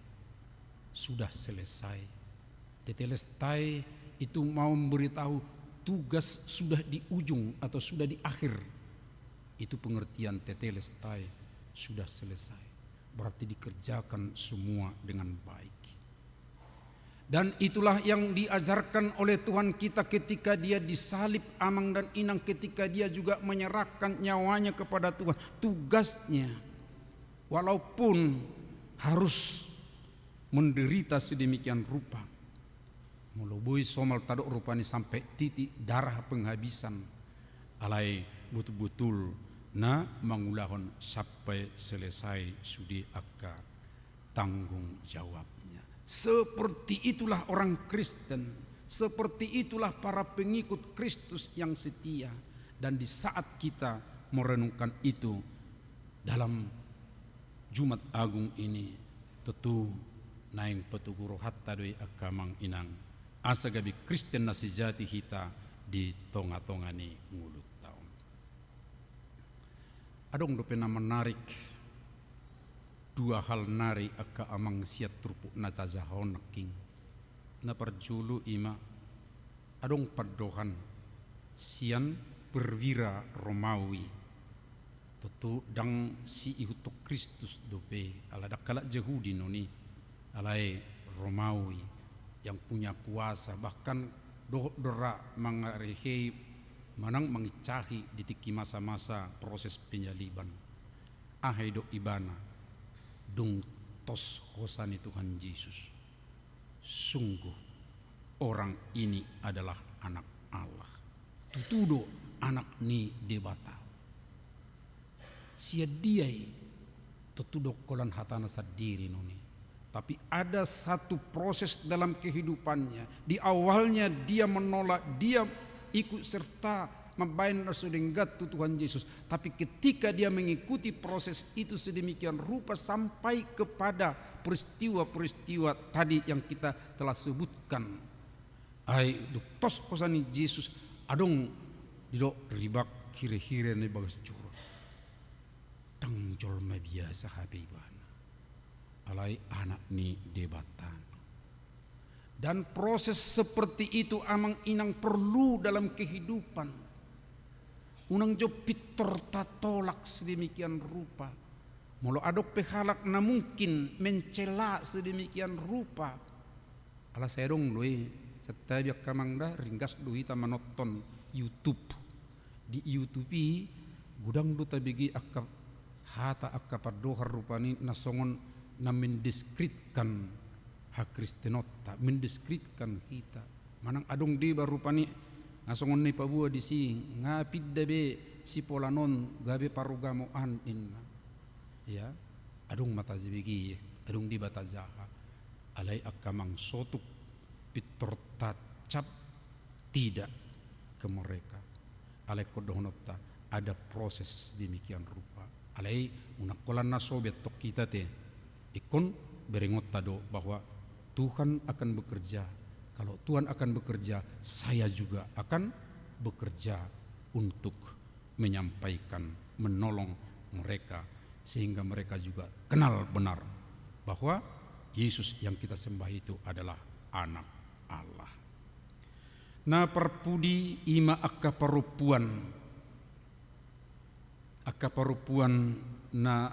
sudah selesai. Tetelestai itu mau memberitahu tugas sudah di ujung atau sudah di akhir. Itu pengertian tetelestai, sudah selesai. Berarti dikerjakan semua dengan baik. Dan itulah yang diajarkan oleh Tuhan kita ketika Dia disalib, amang dan inang, ketika Dia juga menyerahkan nyawanya kepada Tuhan. Tugasnya, walaupun harus menderita sedemikian rupa, molo boi somal tadok rupani sampai titik darah penghabisan, alai botul-botul na mangulahon sampai selesai sude angka tanggung jawabnya. Seperti itulah orang Kristen, seperti itulah para pengikut Kristus yang setia. Dan di saat kita merenungkan itu dalam Jumat Agung ini, tentu naeng patogu rohanta do i, angka amang inang, asa gabe Kristen na sejati hita di tonga-tonga ni ngolunta on. Adong dope na menarik, dua hal nari, angka amang, sian turpuk na tajaha on nangkin. Na parjolo i ma, adong pandohan sian perwira Romawi. Tentu ndang siihuthon Kristus dope, ala ndang halak Jahudi non i, alai Romawi yang punya kuasa, bahkan dohot do ra mangarehei manang mangincahi di tingki masa-masa proses penyaliban. Aha didok ibana? Dung tos hosa ni Tuhan Jesus, sungguh orang ini adalah Anak Allah. Tutu do Anak ni Debata. Sian dia i? Tutu do holan hatana sandiri non i. Tapi ada satu proses dalam kehidupannya. Di awalnya dia menolak, dia ikut serta mambaen na so denggan tu Tuhan Jesus. Tapi ketika dia mengikuti proses itu sedemikian rupa sampai kepada peristiwa-peristiwa tadi yang kita telah sebutkan. Ai dung tos hosa ni Jesus, adong didok ribak hire-hire na di bagas joro. Ndang jolma biasa hape ibana. Alai Anak ni Debata. Dan proses seperti itu, amang inang, perlu dalam kehidupan. Unang jo pintor tatolak sedemikian rupa. Molo adong pe halak na mungkin mencela sedemikian rupa. Ala sai adong do i, santabi angka amang da, ringgas do hita manonton YouTube. Di YouTube i, godang do tabege angka hata, angka pandohan rupani na songon na mendeskripsikan hakristenonta, mendeskripsikan hita. Manang adong deba rupani na songon na ipaboa disi, nga pinda be sipola non gabe parugamo an, inna. Ya, adong ma tabege, adong deba tajaha. Alai angka amang, so tung pintor tancap tidak ke mereka. Alai ingkon dohononta, ada proses demikian rupa. Alai unang holan na so betok hita te. Ingkon berengonta do bahwa Tuhan akan bekerja. Kalau Tuhan akan bekerja, saya juga akan bekerja untuk menyampaikan, menolong mereka, sehingga mereka juga kenal benar bahwa Yesus yang kita sembah itu adalah Anak Allah. Na parpudi i ma angka parompuan, angka parompuan na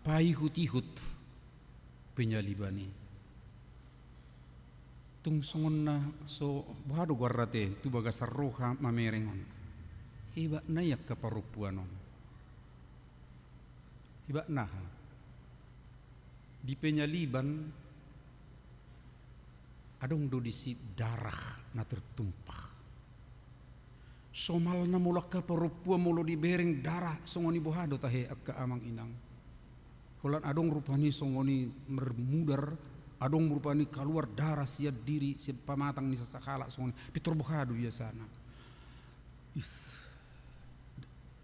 paihut-ihut penyaliban i. Tung songon na so, boha do goarna te, tu bagasan roha mamereng on. Hebatna i angka parompuan on. Hebatna aha? Di penyaliban, adong do disi darah na tertumpah. Somalna molo angka parompuan molo dibereng darah, songon i boha do tahe angka amang inang. Holan adong rupani songon i mermudar, adong rupani kaluar darah sian diri, sian pamatang ni sasahalak songon i. Pintor boha do biasana. Is,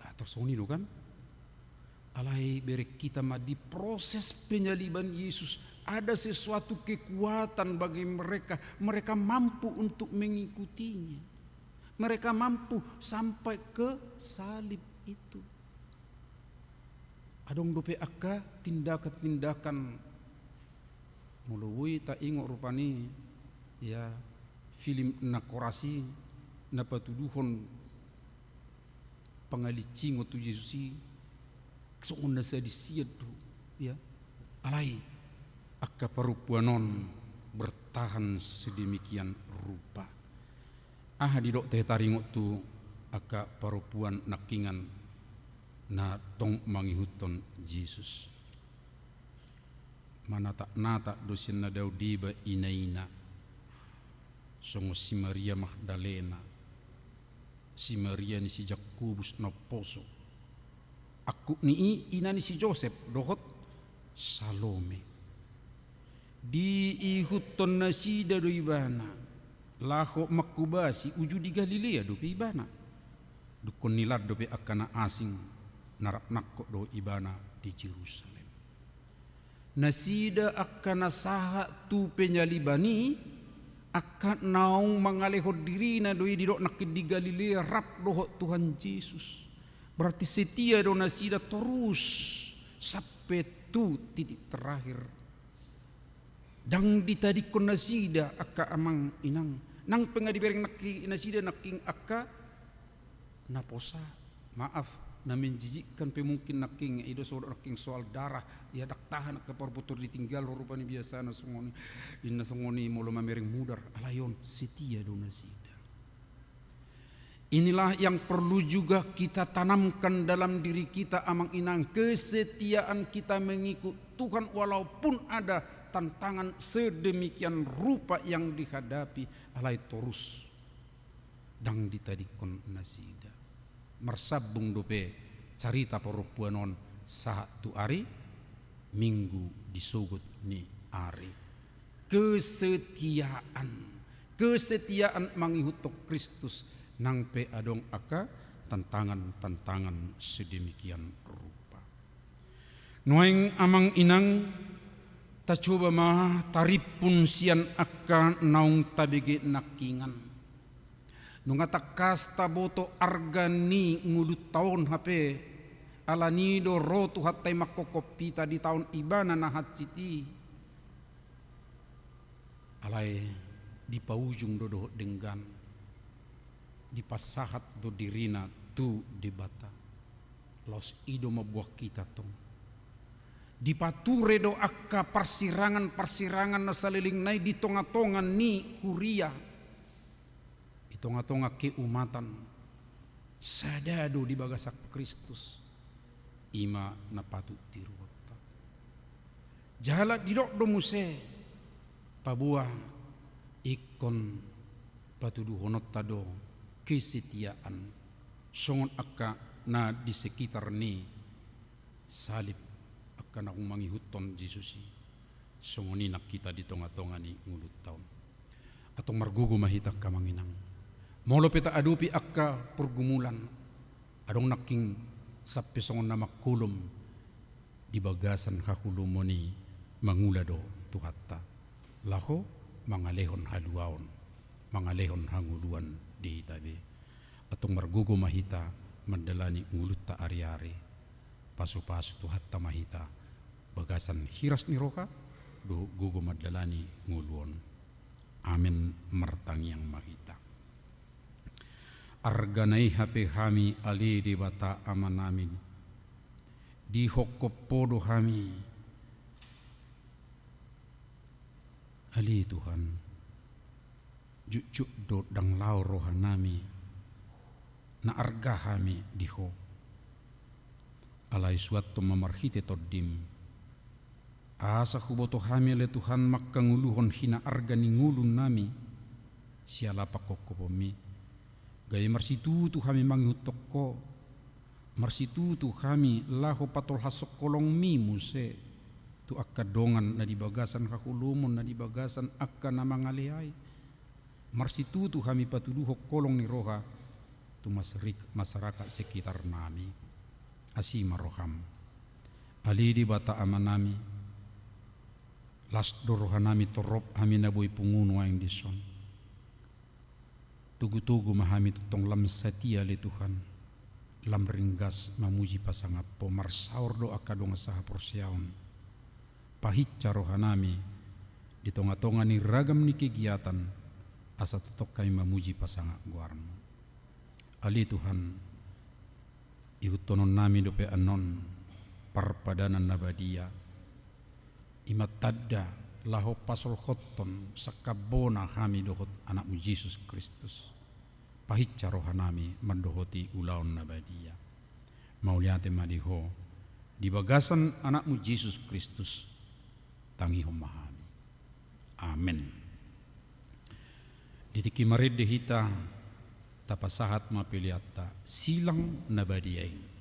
ah, tor songon i do kan? Alai bereng hita ma di proses penyaliban Yesus, ada sesuatu kekuatan bagi mereka. Mereka mampu untuk mengikutinya. Mereka mampu sampai ke salib itu. Adong dope angka tindakan-tindakan, molo boi taingot rupani, ya, film na koras i, na patuduhon pangalinsingon tu Jesus i, songon na sadisian do, ya. Alai angka parompuan on bertahan sedemikian rupa. Aha didok tahe taringot tu angka parompuan nangkingan na tong mangihuthon Jesus? Manatak-natak do sian na dao deba ina-ina, songon si Maria Magdalena, si Maria ni si Jakobus na umposo, angkup ni i ina ni si Josep dohot Salome. Diihuthon nasida do ibana laho manghobasi uju di Galilea dope ibana. Dungkon nilaan dope angka na asing na rap nangkok dohot ibana di Jerusalem. Nasida angka na sahat tu penyaliban i, angka naung mangalehon dirina do i didok nangkin di Galilea rap dohot Tuhan Jesus. Berarti setia do nasida torus sampe tu titik terakhir. Ndang ditadingkon nasida angka amang inang. Nang pe nga dibereng nangkin nasida nangkin angka na posa. Maaf, na menjijikkan pe mungkin nangkin, i do soal nangkin soal darah, ya, ndang tahan angka parbotor ditinggal rupani biasana songon i, inna songon i molo mamereng mudar, alai on setia do nasida. Inilah yang perlu juga kita tanamkan dalam diri kita, amang inang, kesetiaan kita mengikut Tuhan walaupun ada tantangan sedemikian rupa yang dihadapi, alai torus ndang ditadingkon nasida. Marsambung dope carita parompuan on sahat tu ari Minggu di sogot ni ari. Kesetiaan, kesetiaan mangihuthon Kristus nang pe adong angka tantangan-tantangan sedemikian rupa. Nuaeng amang inang, tacoba ma tarimpun sian angka naung tabege nangkingan. Nunga tangkas taboto arga ni ngolunta on hape, alani do ro Tuhanta i manghophop hita di taon ibana na hansit i. Alai dipaujung do dohot denggan, dipasahat do dirina tu Debata. Laos i do mamboan hita tong. Dipature do angka parsirangan-parsirangan na saleleng nai di tonga-tonga ni huria, di tonga-tonga keumatan, sada do di bagasan Kristus, i ma na patut tiruonta. Jala didok do muse, paboa ingkon patuduhononta do kesetiaan, songon angka na di sekitar ni salib, angka naung mangihuthon Jesus i, songon i nang hita di tonga-tonga ni ngolunta on. Antong margogo ma hita angka amang inang. Molo pe taadopi angka pergumulan, adong nangkin sampe songon na mangholom di bagasan haholomon i mangula do Tuhanta, laho mangalehon haluaon, mangalehon hangoluan di hita be. Antong margogo ma hita mandalani ngolunta ari-ari. Pasu-pasu Tuhanta ma hita bagasan hiras ni roha dohot gogo mandalani ngolu on. Amen. Martangiang ma hita. Arga na i hape hami ale Debata Amanami, dihophop Ho do hami. Ale Tuhan, jotjot do ndang laho rohanami na arga hami di Ho. Alai suanhon ma marhite Tondim, Asa huboto hami ale Tuhan mangkangoluhon hinaarga ni ngolunami siala pangkophopon-Mi. Gabe marsitutu hami mangihuthon Ho. Marsitutu hami laho patolhashon holong-Mi muse tu angka dongan na di bagasan haholomon, na di bagasan angka na mangaleai. Marsitutu hami patuduhon holong ni roha tu masrik-, masyarakat sekitarnami. Asi ma roham. Ale Debata Amanami, las do rohanami torop hami na boi pungu nuaeng dison. Togu-togu ma hami tongtong lam satia ale Tuhan, lam ringgas mamuji pasangap Ho, marsaor do angka dongan sahaporseaon. Pahinsa rohanami di tonga-tonga ni ragam ni kegiatan, asa tongtong hami mamuji pasangap goar-Mu. Ale Tuhan, ihuthononnami dope annon parpadanan na badia, i ma tanda laho pasolhothon sangkap bona hami dohot Anak-Mu Jesus Kristus. Pahinsa rohanami mandohoti ulaon na badia. Mauliate ma di Ho, di bagasan Anak-Mu Jesus Kristus, tangihon ma hami. Amen. Di tingki marende hita, tapasahat ma peleanta, Silang Na Badia I.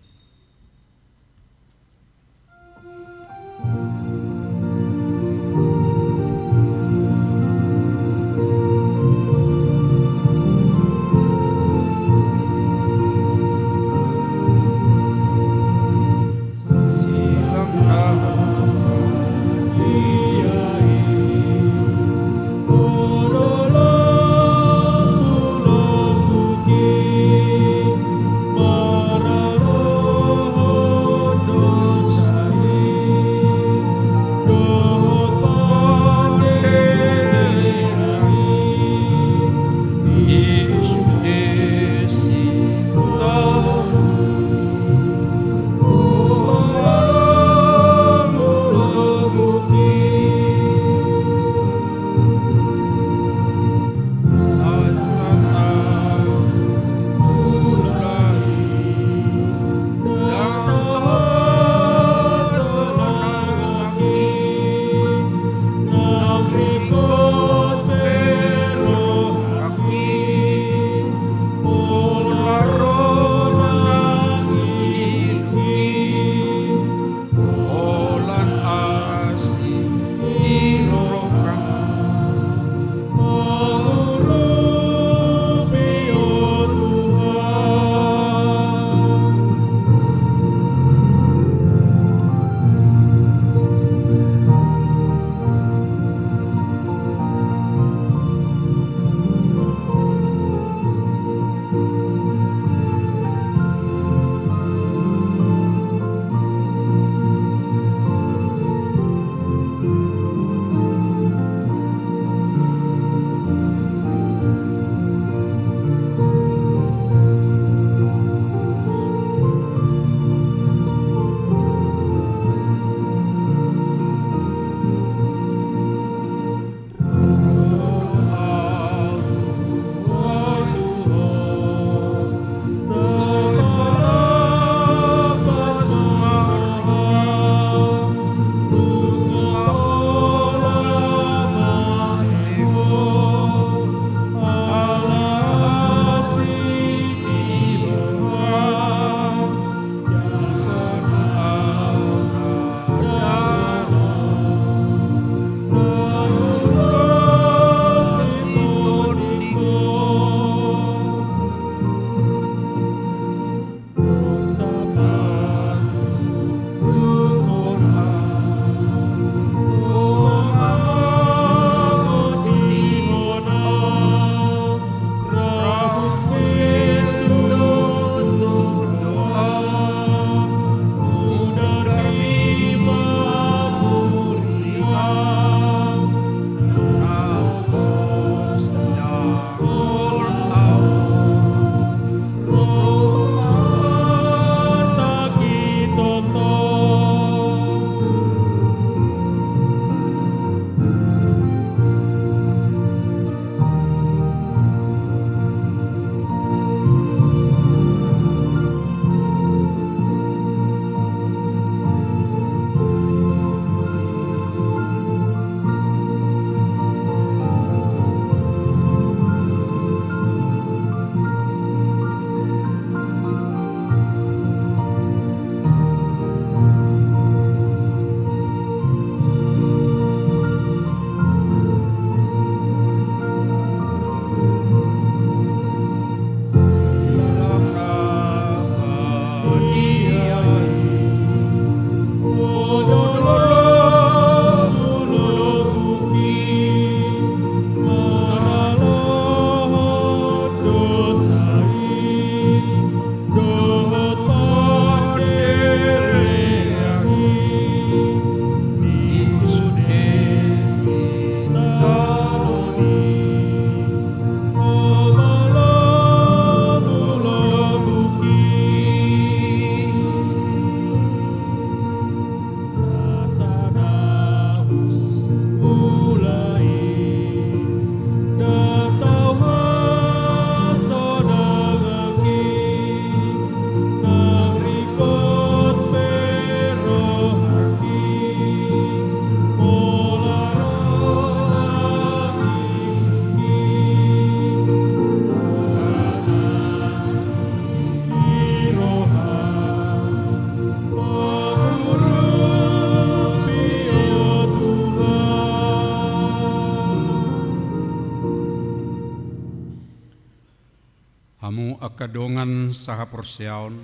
Hamu angka dongan sahaporseaon,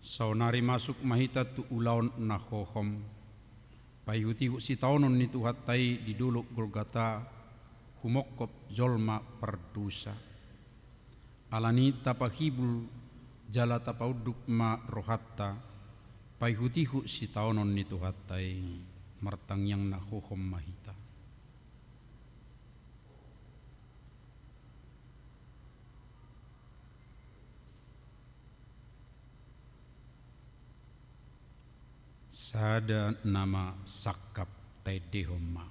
saonari masuk ma hita tu ulaon na hohom, paihutihut sitaonon ni Tuhanta i di dolok Golgata, humongkop jolma pardosa. Alani i tapahibul jala tapaunduk ma rohanta, paihutihut sitaonon ni Tuhanta i. Martangiang na hohom ma hita. Sada nama sangkap taendehon ma.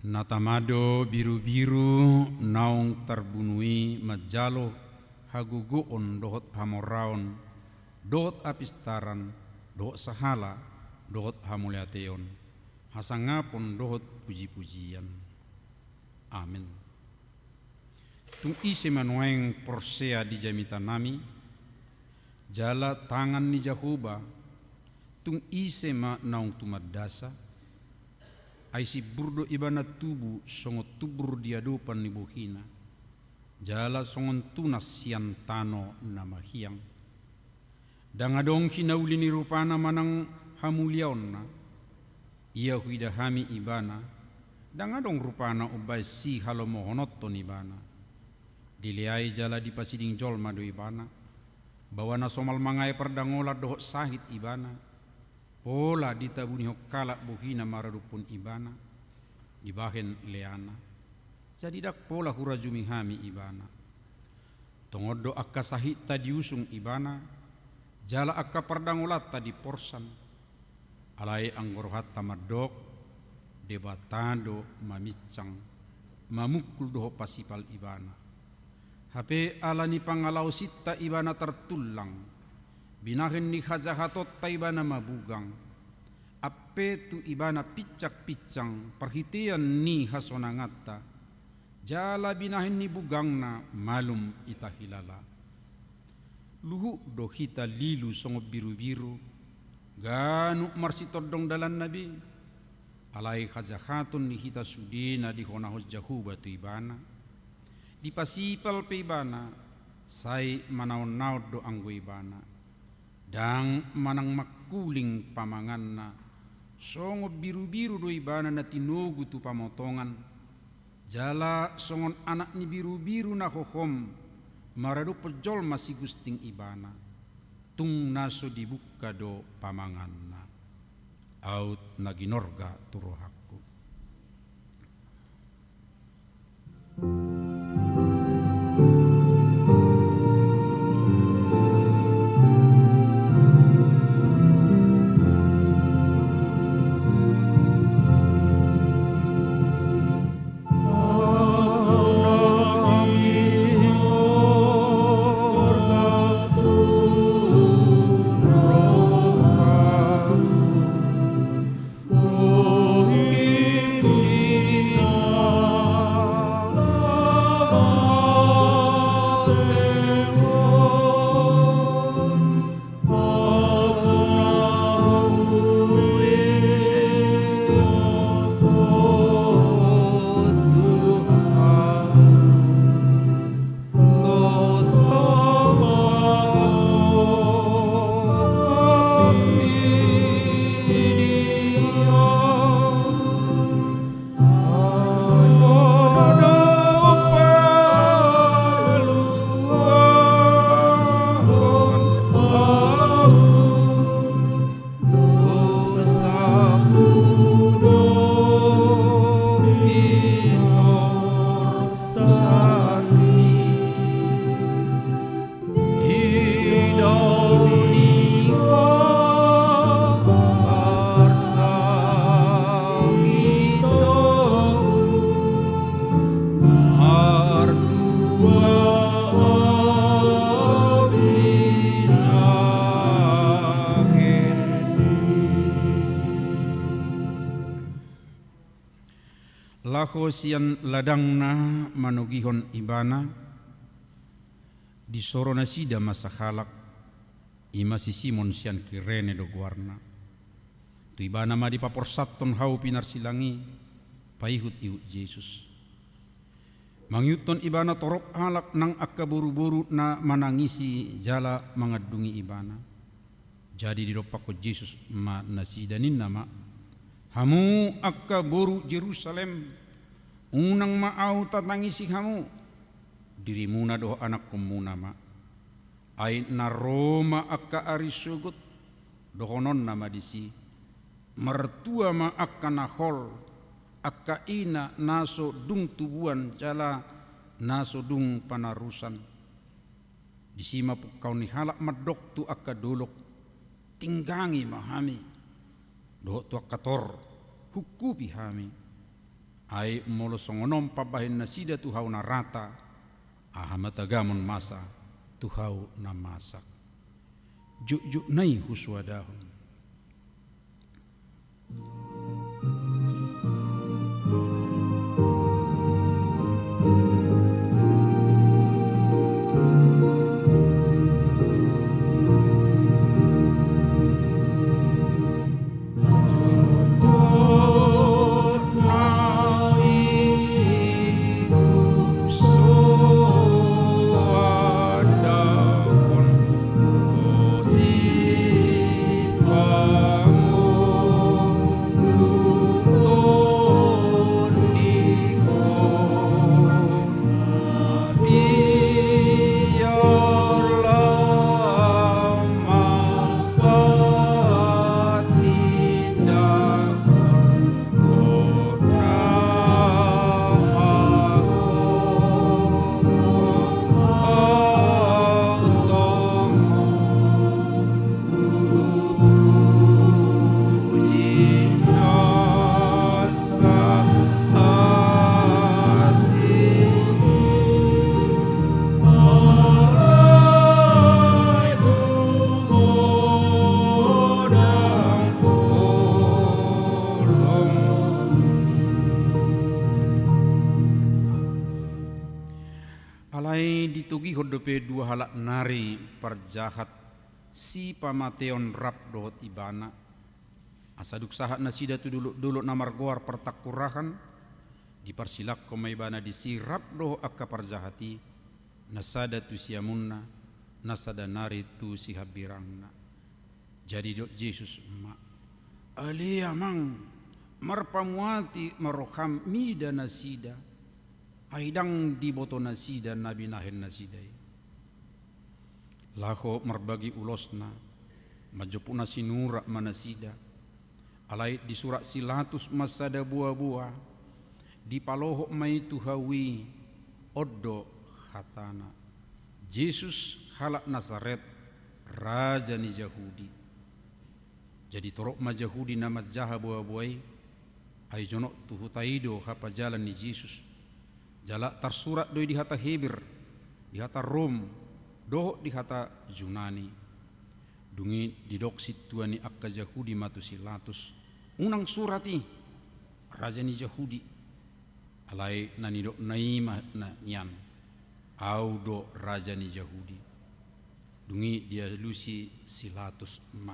Na tama do birubiru naung tarbunu i manjalo hagogoon dohot hamoraon, dohot hapistaran, dohot sahala, dohot hamauliateon, hasangapon dohot pujipujian. Amen. Tung ise ma nuaeng porsea di jamitanami, jala tangan ni Jahowa, tung ise ma naung tumandasa? Ai simbur do ibana tubu songon tumbur di adopan ni bohina, jala songon tunas sian tano na mahiang. Ndang adong hinauli ni rupana manang hamuliaonna. Ia huida hami ibana, ndang adong rupana umbahen sihalomohononhon ibana. Dileai jala dipasiding jolma do ibana, baoa na somal mangae pardangolan dohot sahit ibana. Pola ditabunihon halak bohina maradophon ibana, dibahen leana. Jadi ndang pola hurajumi hami ibana. Tongon do angka sahitta diusung ibana, jala angka pardangolanta diporsan. Alai anggo rohanta mandok, Debata do maminsang, mamungkul dohot pasipal ibana. Hape ala ni pangalaosinta ibana tartullang, binahen ni hajahatonta ibana mabugang. Ampe tu ibana pinsangpinsang parhitean ni hasonanganta, jala binahen ni bugangna malum ita hilala. Luhut do hita lilu songon birubiru, ganup marsitondong dalanna be. Alai hajahaton ni hita sude na dihonahon Jahowa tu ibana. Dipasipal pe ibana, sai manaonnaon do anggo ibana. Ndang manang mangkuling pamanganna, songon birubiru do ibana na tinogu tu pamotongan. Jala songon anak ni birubiru na hohom, maradophon jolma sigusting ibana, tung na so dibungka do pamanganna. Aut na ginorga tu rohangku. Laho sian ladangna manogihon ibana, disoro nasida ma sahalak, i ma si Simon sian Kirene do goarna. Tu ibana ma dipaporsathon hau pinarsilang i, paihut-ihut Jesus. Mangihuthon ibana torop halak nang angka boru-boru na manangisi jala mangandungi ibana. Jadi didompakkon Jesus ma nasida, ninna ma: Hamu angka boru Jerusalem, unang ma ahu tatangisi hamu, dirimuna dohot anakkonmuna ma. Ai na ro ma angka ari sogot, dohononna ma disi: Martua ma angka na hol, angka ina na so dung tubuan jala na so dung panarusan. Disi ma pungkaon ni halak mandok tu angka dolok: Tinggangi ma hami! Dohot tu angka tor: Hungkupi hami! Ai molo songon on pambahen nasida tu hau na rata, aha ma tagamon masa tu hau na masak? Jotjot nai husoadahon. Alai ditogihon dope dua halak nari parjahat, sipamateon rap dohot ibana. Asa dung sahat nasida tu dolok-dolok na margoar Partangkurahan, diparsilangkon ma ibana disi rap dohot angka parjahat i, na sada tu siamunna, na sada nari tu sihambirangna. Jadi didok Jesus ma: Ale Amang, marpamuati ma roham mida nasida, ai ndang diboto nasida na binahen nasida i. Laho marbagi ulosna, manjomput na sinurat ma nasida. Alai disurat si Latus ma sada boaboa, dipalohot ma i tu hau i, on do hatana: Jesus halak Nasaret, raja ni Jahudi. Jadi torop ma Jahudi na manjaha boaboa i, ai jonok tu huta i do hapajalan ni Jesus. Jala tarsurat do i di hata Heber, di hata Rom, dohot di hata Junani. Dung i didok sintua ni angka Jahudi ma tu si Latus: Unang surat i, raja ni Jahudi. Alai na nidokna i ma nian: Ahu do raja ni Jahudi. Dung i dialusi si Latus ma: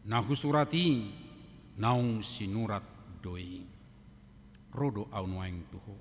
Na husurat i naung sinurat do i. Ro do ahu nuaeng tu ho.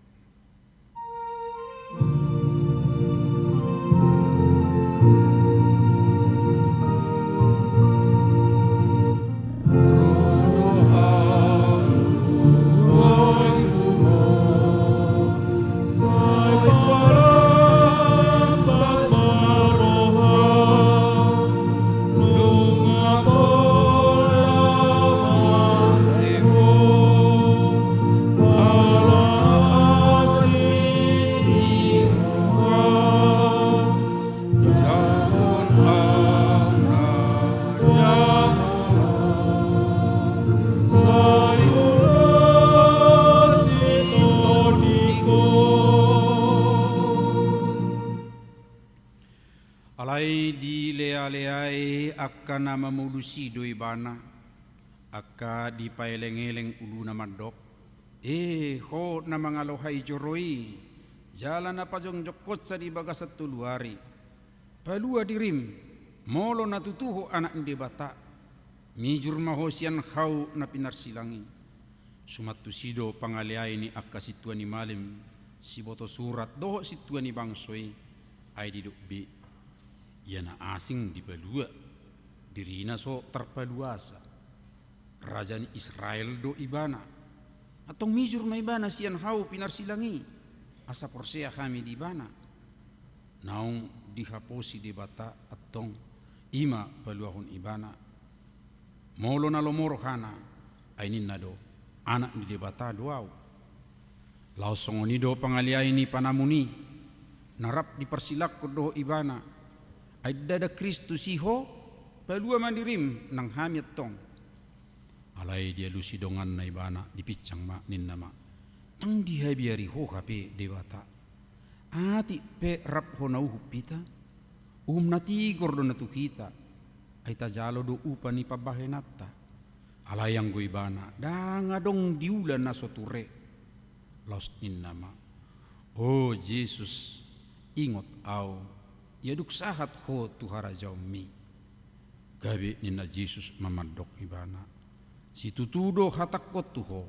Alai dilealeai angka na mamolusi do ibana, angka dipaelengeleng uluna mandok: E ho na mangalohai joro i, jala na pajongjongkonsa di bagasan tolu ari, palua dirim, molo na tutu ho Anak ni Debata, mijur ma ho sian hau na pinarsilang i. Suman tusi do pangaleai ni angka sintua ni malim, siboto surat dohot sintua ni bangso i. Ai didok be, ia na asing dipalua, dirina so tarpaluasa. Raja ni Israel do ibana. Antong mijur ma ibana sian hau pinarsilang i, asa porsea hami di ibana. Naung dihaposi Debata antong, i ma paluahon ibana. Molo na lomo rohana, ai ninna do, Anak ni Debata do ahu. Laos songon i do pangaleai ni panamun i, na rap diparsilangkon dohot ibana. Ai ndada Kristus i ho, palua ma dirim nang hami antong. Alai dialusi donganna ibana, dipinsang ma, ninna ma, ndang dihabiari ho hape Debata. Atik pe rap ho na uhum hita, uhum na tigor do na tu hita, ai tajalo do upa ni pambahenanta. Alai anggo ibana, ndang adong diula na so ture. Laos ninna ma, O Jesus, ingot ahu, ia dung sahat ho tu harajaonmi. Gabe ninna Jesus ma mandok ibana, situtu do hatangkon tu ho,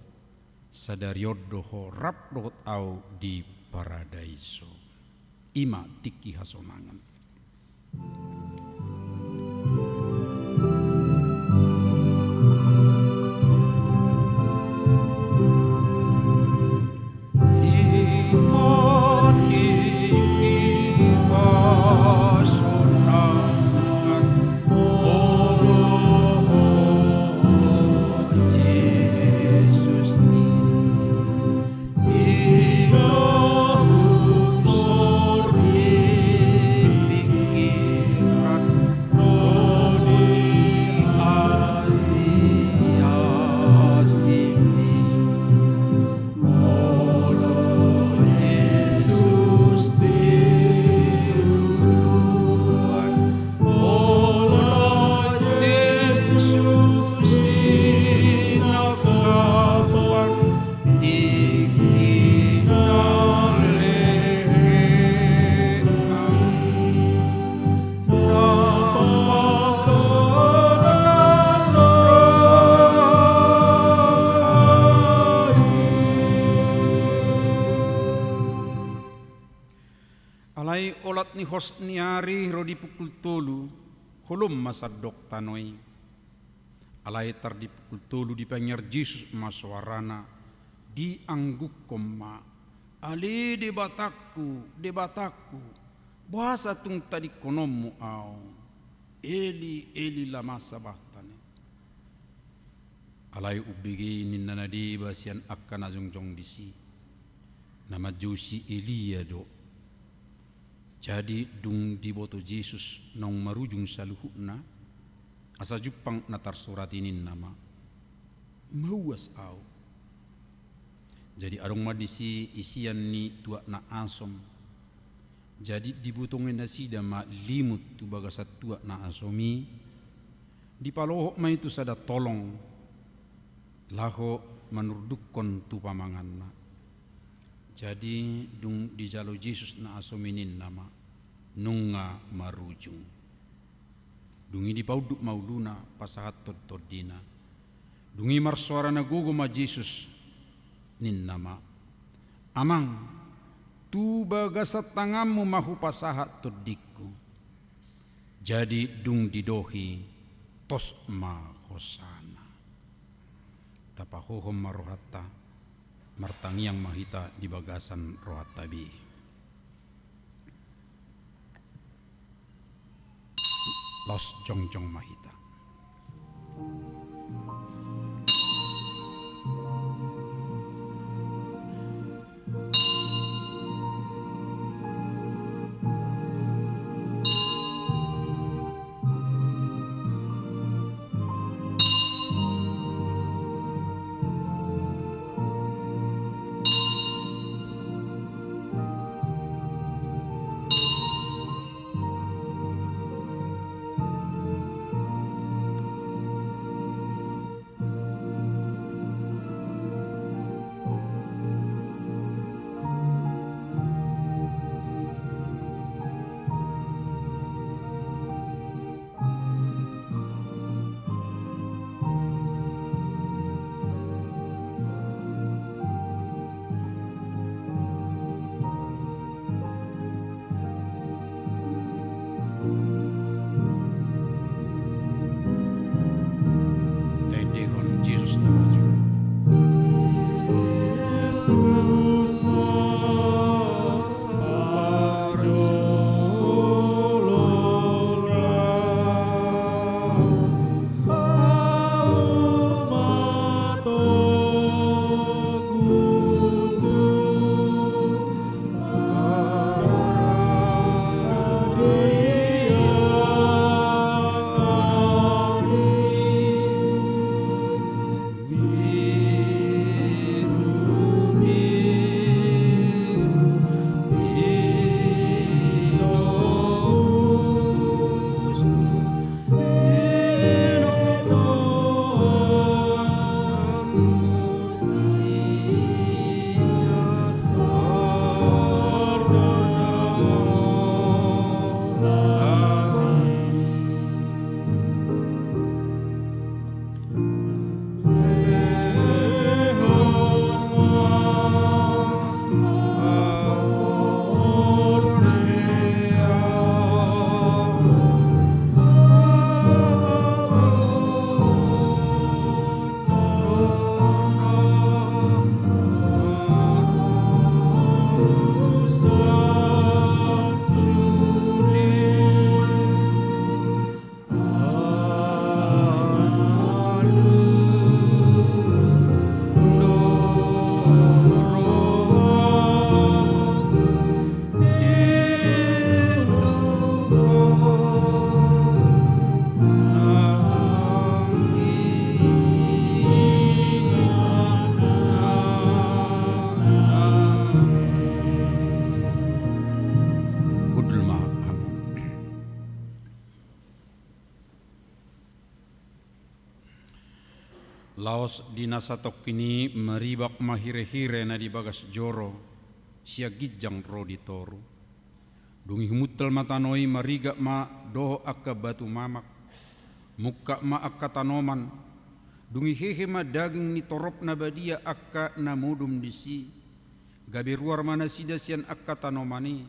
sadari on do ho rap dohot ahu di paradaiso. I ma tingki hasonangan. Alai olat ni hos ni ari ro di pukul tolu, holom ma sandok tano i. Alai tar di pukul tolu dipangiar Jesus ma soarana, dianggukkon ma, Ale Debatangku, Debatangku, boasa tung tadingkononmu ahu? Eli, Eli, lama sabaktani? Alai umbege i ninna na deba sian angka na jongjong disi, na manjousi Elia do. Jadi dung diboto Jesus naung marujung saluhutna, asa jumpang na tarsurat i ninna ma, Mauas ahu. Jadi adong ma disi isian ni tuak na asom. Jadi dibutongi nasida ma limut tu bagasan tuak na asom i, dipalohot ma i tu sada tolong, laho manurdukkon tu pamanganna. Jadi dung dijalo Jesus na asom i ninna ma, Nunga marujung. Dung i dipaunduk ma uluna, pasahathon tondina. Dung i marsoara na gogo ma Jesus, ninna ma, Amang, tu bagasan tanganmu ma hupasahat tondingku. Jadi dung didohi, tos ma hosana. Tapahohom ma rohanta, martangiang ma hita di bagasan rohanta be. Laos jongjong ma hita. Laos di na satongkin i maribak ma hirehire na di bagas joro, sian ginjang ro di toru. Dung i humuntal ma tano i, marigak ma dohot angka batu mamak, mungkap ma angka tanoman. Dung i hehe ma daging ni torop na badia angka na modom disi, gabe ruar ma nasida sian angka tanoman i.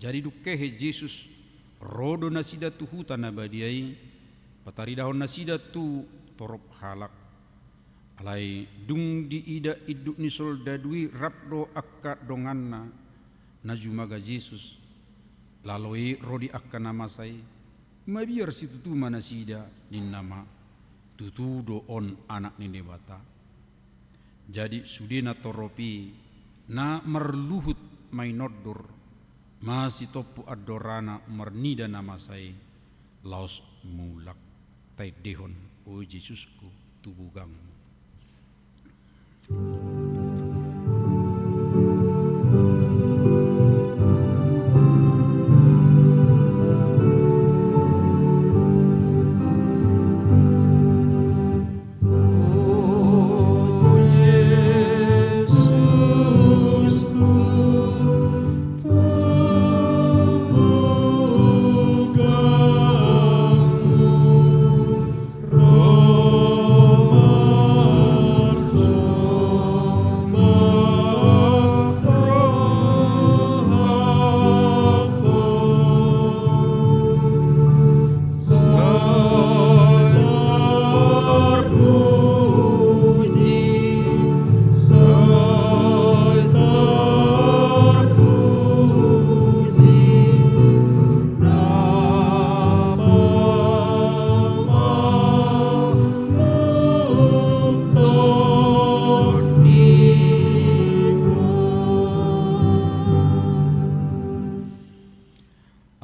Jadi dung hehe Jesus, ro do nasida tu huta na badia i, pataridahon nasida tu torop halak. Alai dung diida induk ni soldadu i rap dohot angka donganna na jumaga Jesus, lalo i ro di angka na masa i, mabiar situtu ma nasida, ninna ma: Tutu do on Anak ni Debata. Jadi sude na torop i, na marluhut mainondor, masitompu andorana marnida na masa i, laos mulak. Taendehon, o Jesusku, tu bugangmu.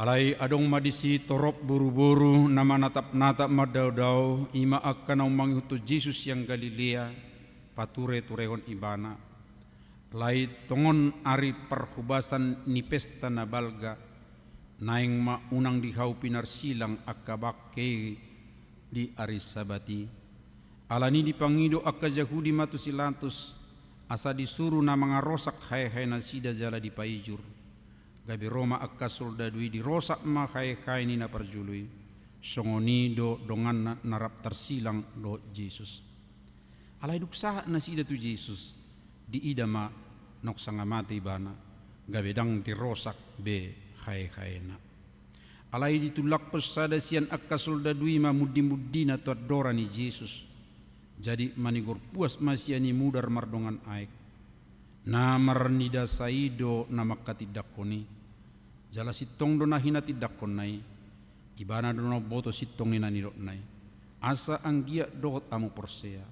Alai adong ma disi torop boruboru na manatapnatap mandaodao, i ma angka naung mangihuthon Jesus sian Galilea, patureturehon Ibana. Alai tongon ari parhobasan ni pesta na balga, naeng ma unang di hau pinarsilang angka bangke i di ari Sabat i. Alani i dipangido angka Jahudi ma tu si Latus, asa disuru na mangarosak haehaenasida jala dipaijur. Gabe ro ma angka soldadu i, dirosak ma haehae ni na parjolo i. Songon i do donganna na rap tarsilang dohot Jesus. Alai dung sahat nasida tu Jesus, diida ma naung sanga mate ibana, gabe ndang dirosak be haehaena. Alai ditullangkon sada sian angka soldadu i ma mundimundina tu andora ni Jesus. Jadi manigor puas ma sian i mudar mardongan aek. Na marnidasa i do na mangkatindangkon i. Jala sintong do na hinatindangkonna i. Ibana do na umboto sintong ni na nidokna i. Asa anggiat dohot hamu porsea.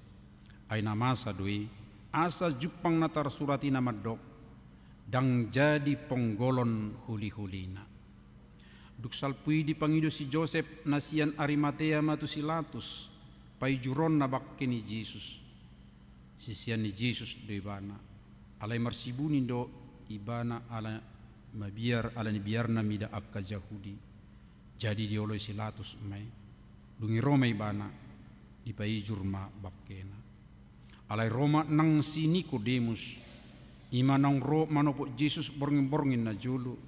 Ai na masa do i, asa jumpang na tarsurat i na mandok: Ndang jadi ponggolon holiholina. Dung salpu i dipangido si Josep na sian Arimatea ma tu si Latus, paijuronna bangke ni Jesus. Sisean ni Jesus do ibana. Alai marsibuni do ibana ala mabiar, ala ni biarna mida angka Jahudi. Jadi dioloi si Latus ma i. Dung i ro ma ibana, dipaijur ma bangkena. Alai ro ma nang si Nikodemus, i ma naung ro manopot Jesus borngin-borngin na jolo.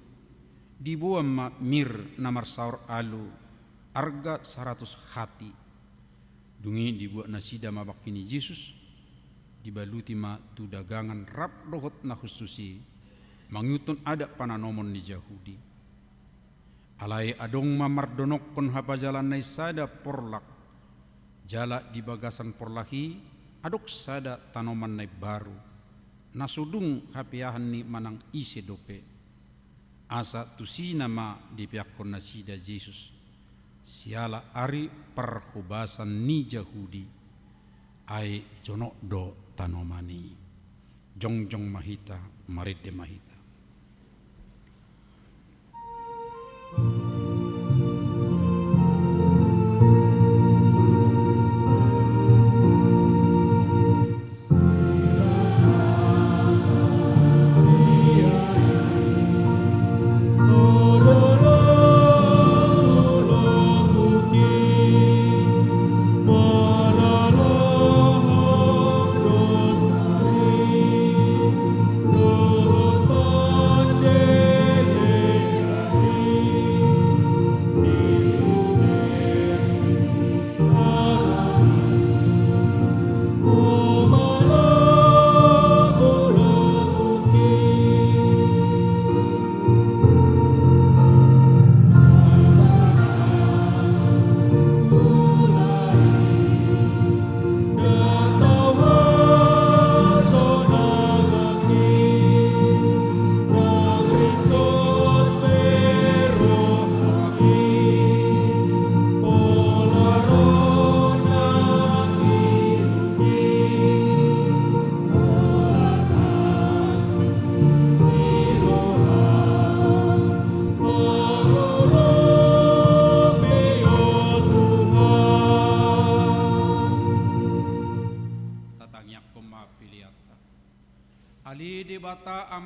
Diboan ma mir na marsaor alu, arga saratus hati. Dung i dibuat nasida ma bangke ni Jesus, dibaluti ma tu dagangan rap dohot na hushus i, mangihuthon adat pananomon ni Jahudi. Alai adong ma mardonokkon hapajalanna i sada porlak, jala di bagasan porlak i adong sada tanoman na imbaru, na so dung hapeahan ni manang ise dope. Asa tusina ma dipeakkon nasida Jesus, siala ari parhobasan ni Jahudi, ai jonok do tanoman i. Jongjong ma hita, marende ma hita.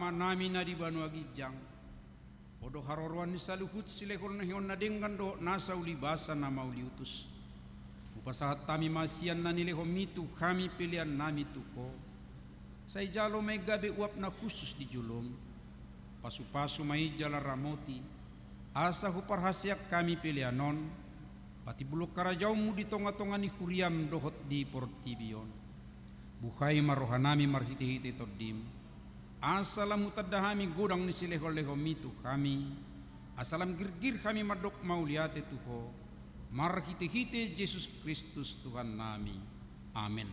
Amanami na di banua ginjang, Ho do haroroan ni saluhut silehon-lehon na denggan dohot nasa ulibasa na mauliutus. Hupasahat hami ma sian na nilehonmi tu hami peleannami tu Ho. Sai jalo ma i gabe uap na hushus di joloM. Pasu-pasu ma i jala ramoti, asa huparhaseang hami pelean on patimbulhon harajaonMu di tonga-tonga ni huriaM dohot di portibi on. Buhai ma rohanami marhite-hite TondiM, asa lam hutanda hami godang ni silehon-lehonmi tu hami, asa lam girgir hami mandok mauliate tu Ho, marhite-hite Jesus Kristus Tuhannami. Amen.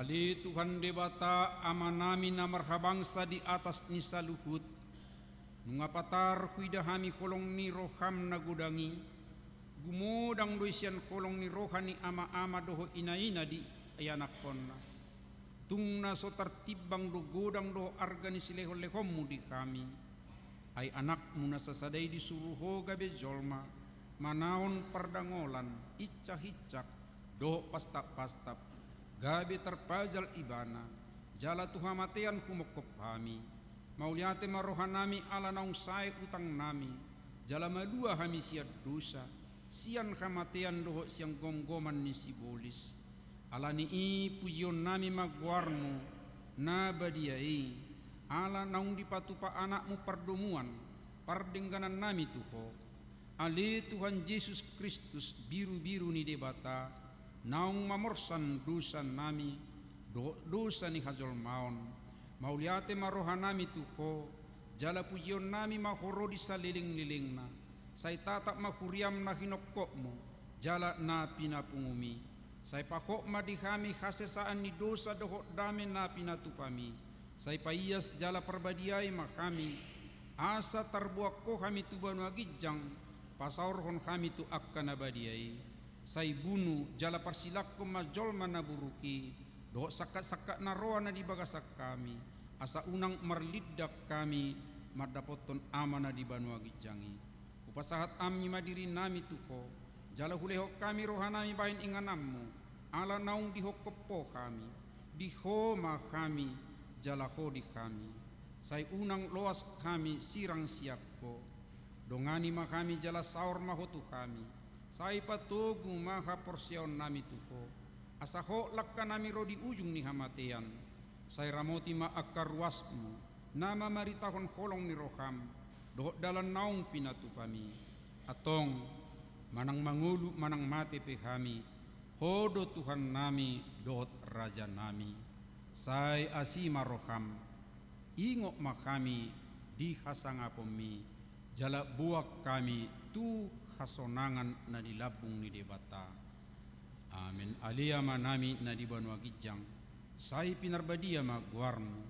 Ale Tuhan Debata, Amanami na marhabangsa di atas ni saluhut, nunga patar huida hami holong ni rohaM na godang i, gumodang do i sian holong ni roha ni ama-ama dohot ina-ina di ianakhonna. Tung na so tartimbang do godang dohot arga ni silehon-lehonMu di hami. Ai AnakMu na sasada i disuru Ho gabe jolma, manaon pardangolan, incak-incak, dohot pastap-pastap, gabe tarpajal Ibana, jala tu hamatean humongkop hami. Mauliate ma rohanami ala naung sae utangnami, jala malua hami sian dosa, sian hamatean dohot sian gomgoman ni sibolis. Ala ni i pujionnami ma goarMu na badia i, ala naung dipatupa AnakMu pardomuan, pardengganannami tu Ho. Ale Tuhan Jesus Kristus, birubiru ni Debata, naung mamorsan dosanami dohot dosa ni hajolmaon, mauliate ma rohanami tu Ho, jala pujionnami ma Ho ro di salelenglelengna. Sai tatap ma huriaM na hinongkopMu jala na pinapunguMi. Sai pahot ma di hami hasesaan ni dosa dohot dame na pinatupami. Sai paias jala parbadiai ma hami, asa tarboan Ho hami tu banua ginjang, pasaorhon hami tu angka na badia i. Sai bunu jala parsilangkon ma jolma na buruk i dohot sangkap-sangkap na roa na di bagasan hami, asa unang marlindang hami mandapothon Ama na di banua ginjang i. Hupasahat hami ma dirinami tu Ho, jala hulehon hami rohanami bahen ingananMu, ala naung dihongkop Ho hami. Di Ho ma hami, jala Ho di hami. Sai unang loas hami sirang sian Ho. Dongani ma hami jala saor ma Ho tu hami. Sai patogu ma haporseaonnami tu Ho, asa hot langkanami ro di ujung ni hamatean. Sai ramoti ma angka ruasMu, na mamaritahon holong ni rohaM dohot dalan naung pinatupami. Antong, manang mangolu manang mate pe hami, Ho do Tuhannami dohot Rajanami. Sai asi ma rohaM, ingot ma hami di hasangaponMi, jala boan hami tu hasonangan na di lambung ni Debata. Amen. Ale Amanami na di banua ginjang, sai pinarbadia ma goarMu,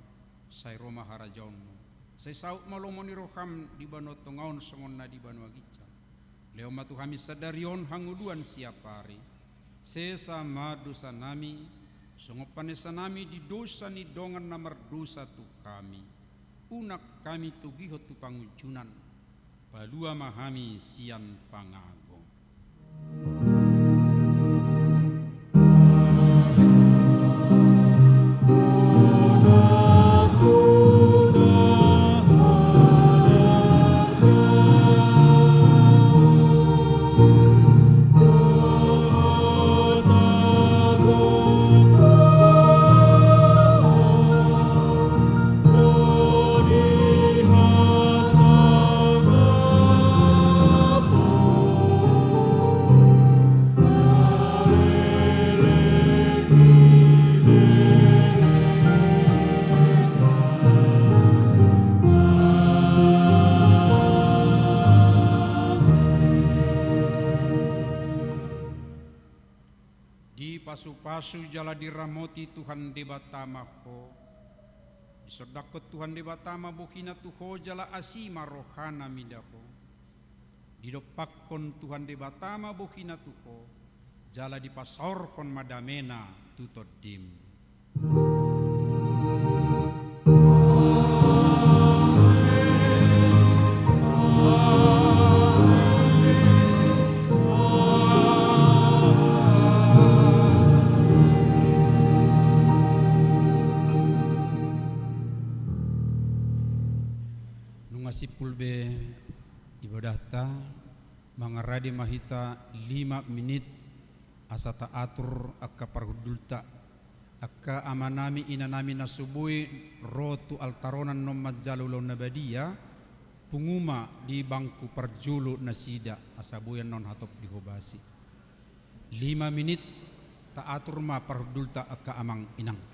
sai ro ma harajaonMu, sai saut ma lomo ni rohaM di banua tonga on songon na di banua ginjang. Lehon ma tu hami sadari on hangoluan siapari. Sesa ma dosanami, songon panesanami di dosa ni dongan na mardosa tu hami. Unang hami togihon tu pangunjunan, palua ma hami sian pangago. Asu jala diramoti Tuhan Debata ma ho. Disondangkon Tuhan Debata ma bohina tu ho jala asi ma rohana mida ho. Didompakkon Tuhan Debata ma bohina tu ho, jala dipasaorhon ma damena tu tondim. Nunga simpul be ibadahta, mangarade ma hita lima minit asa taatur angka parhundulta, angka amanami inanami na so boi ro tu altar on annon manjalo ulaon na badia, pungu ma di bangku parjolo nasida asa boi annon hatop dihobasi. Lima minit taatur ma parhundulta angka amang inang.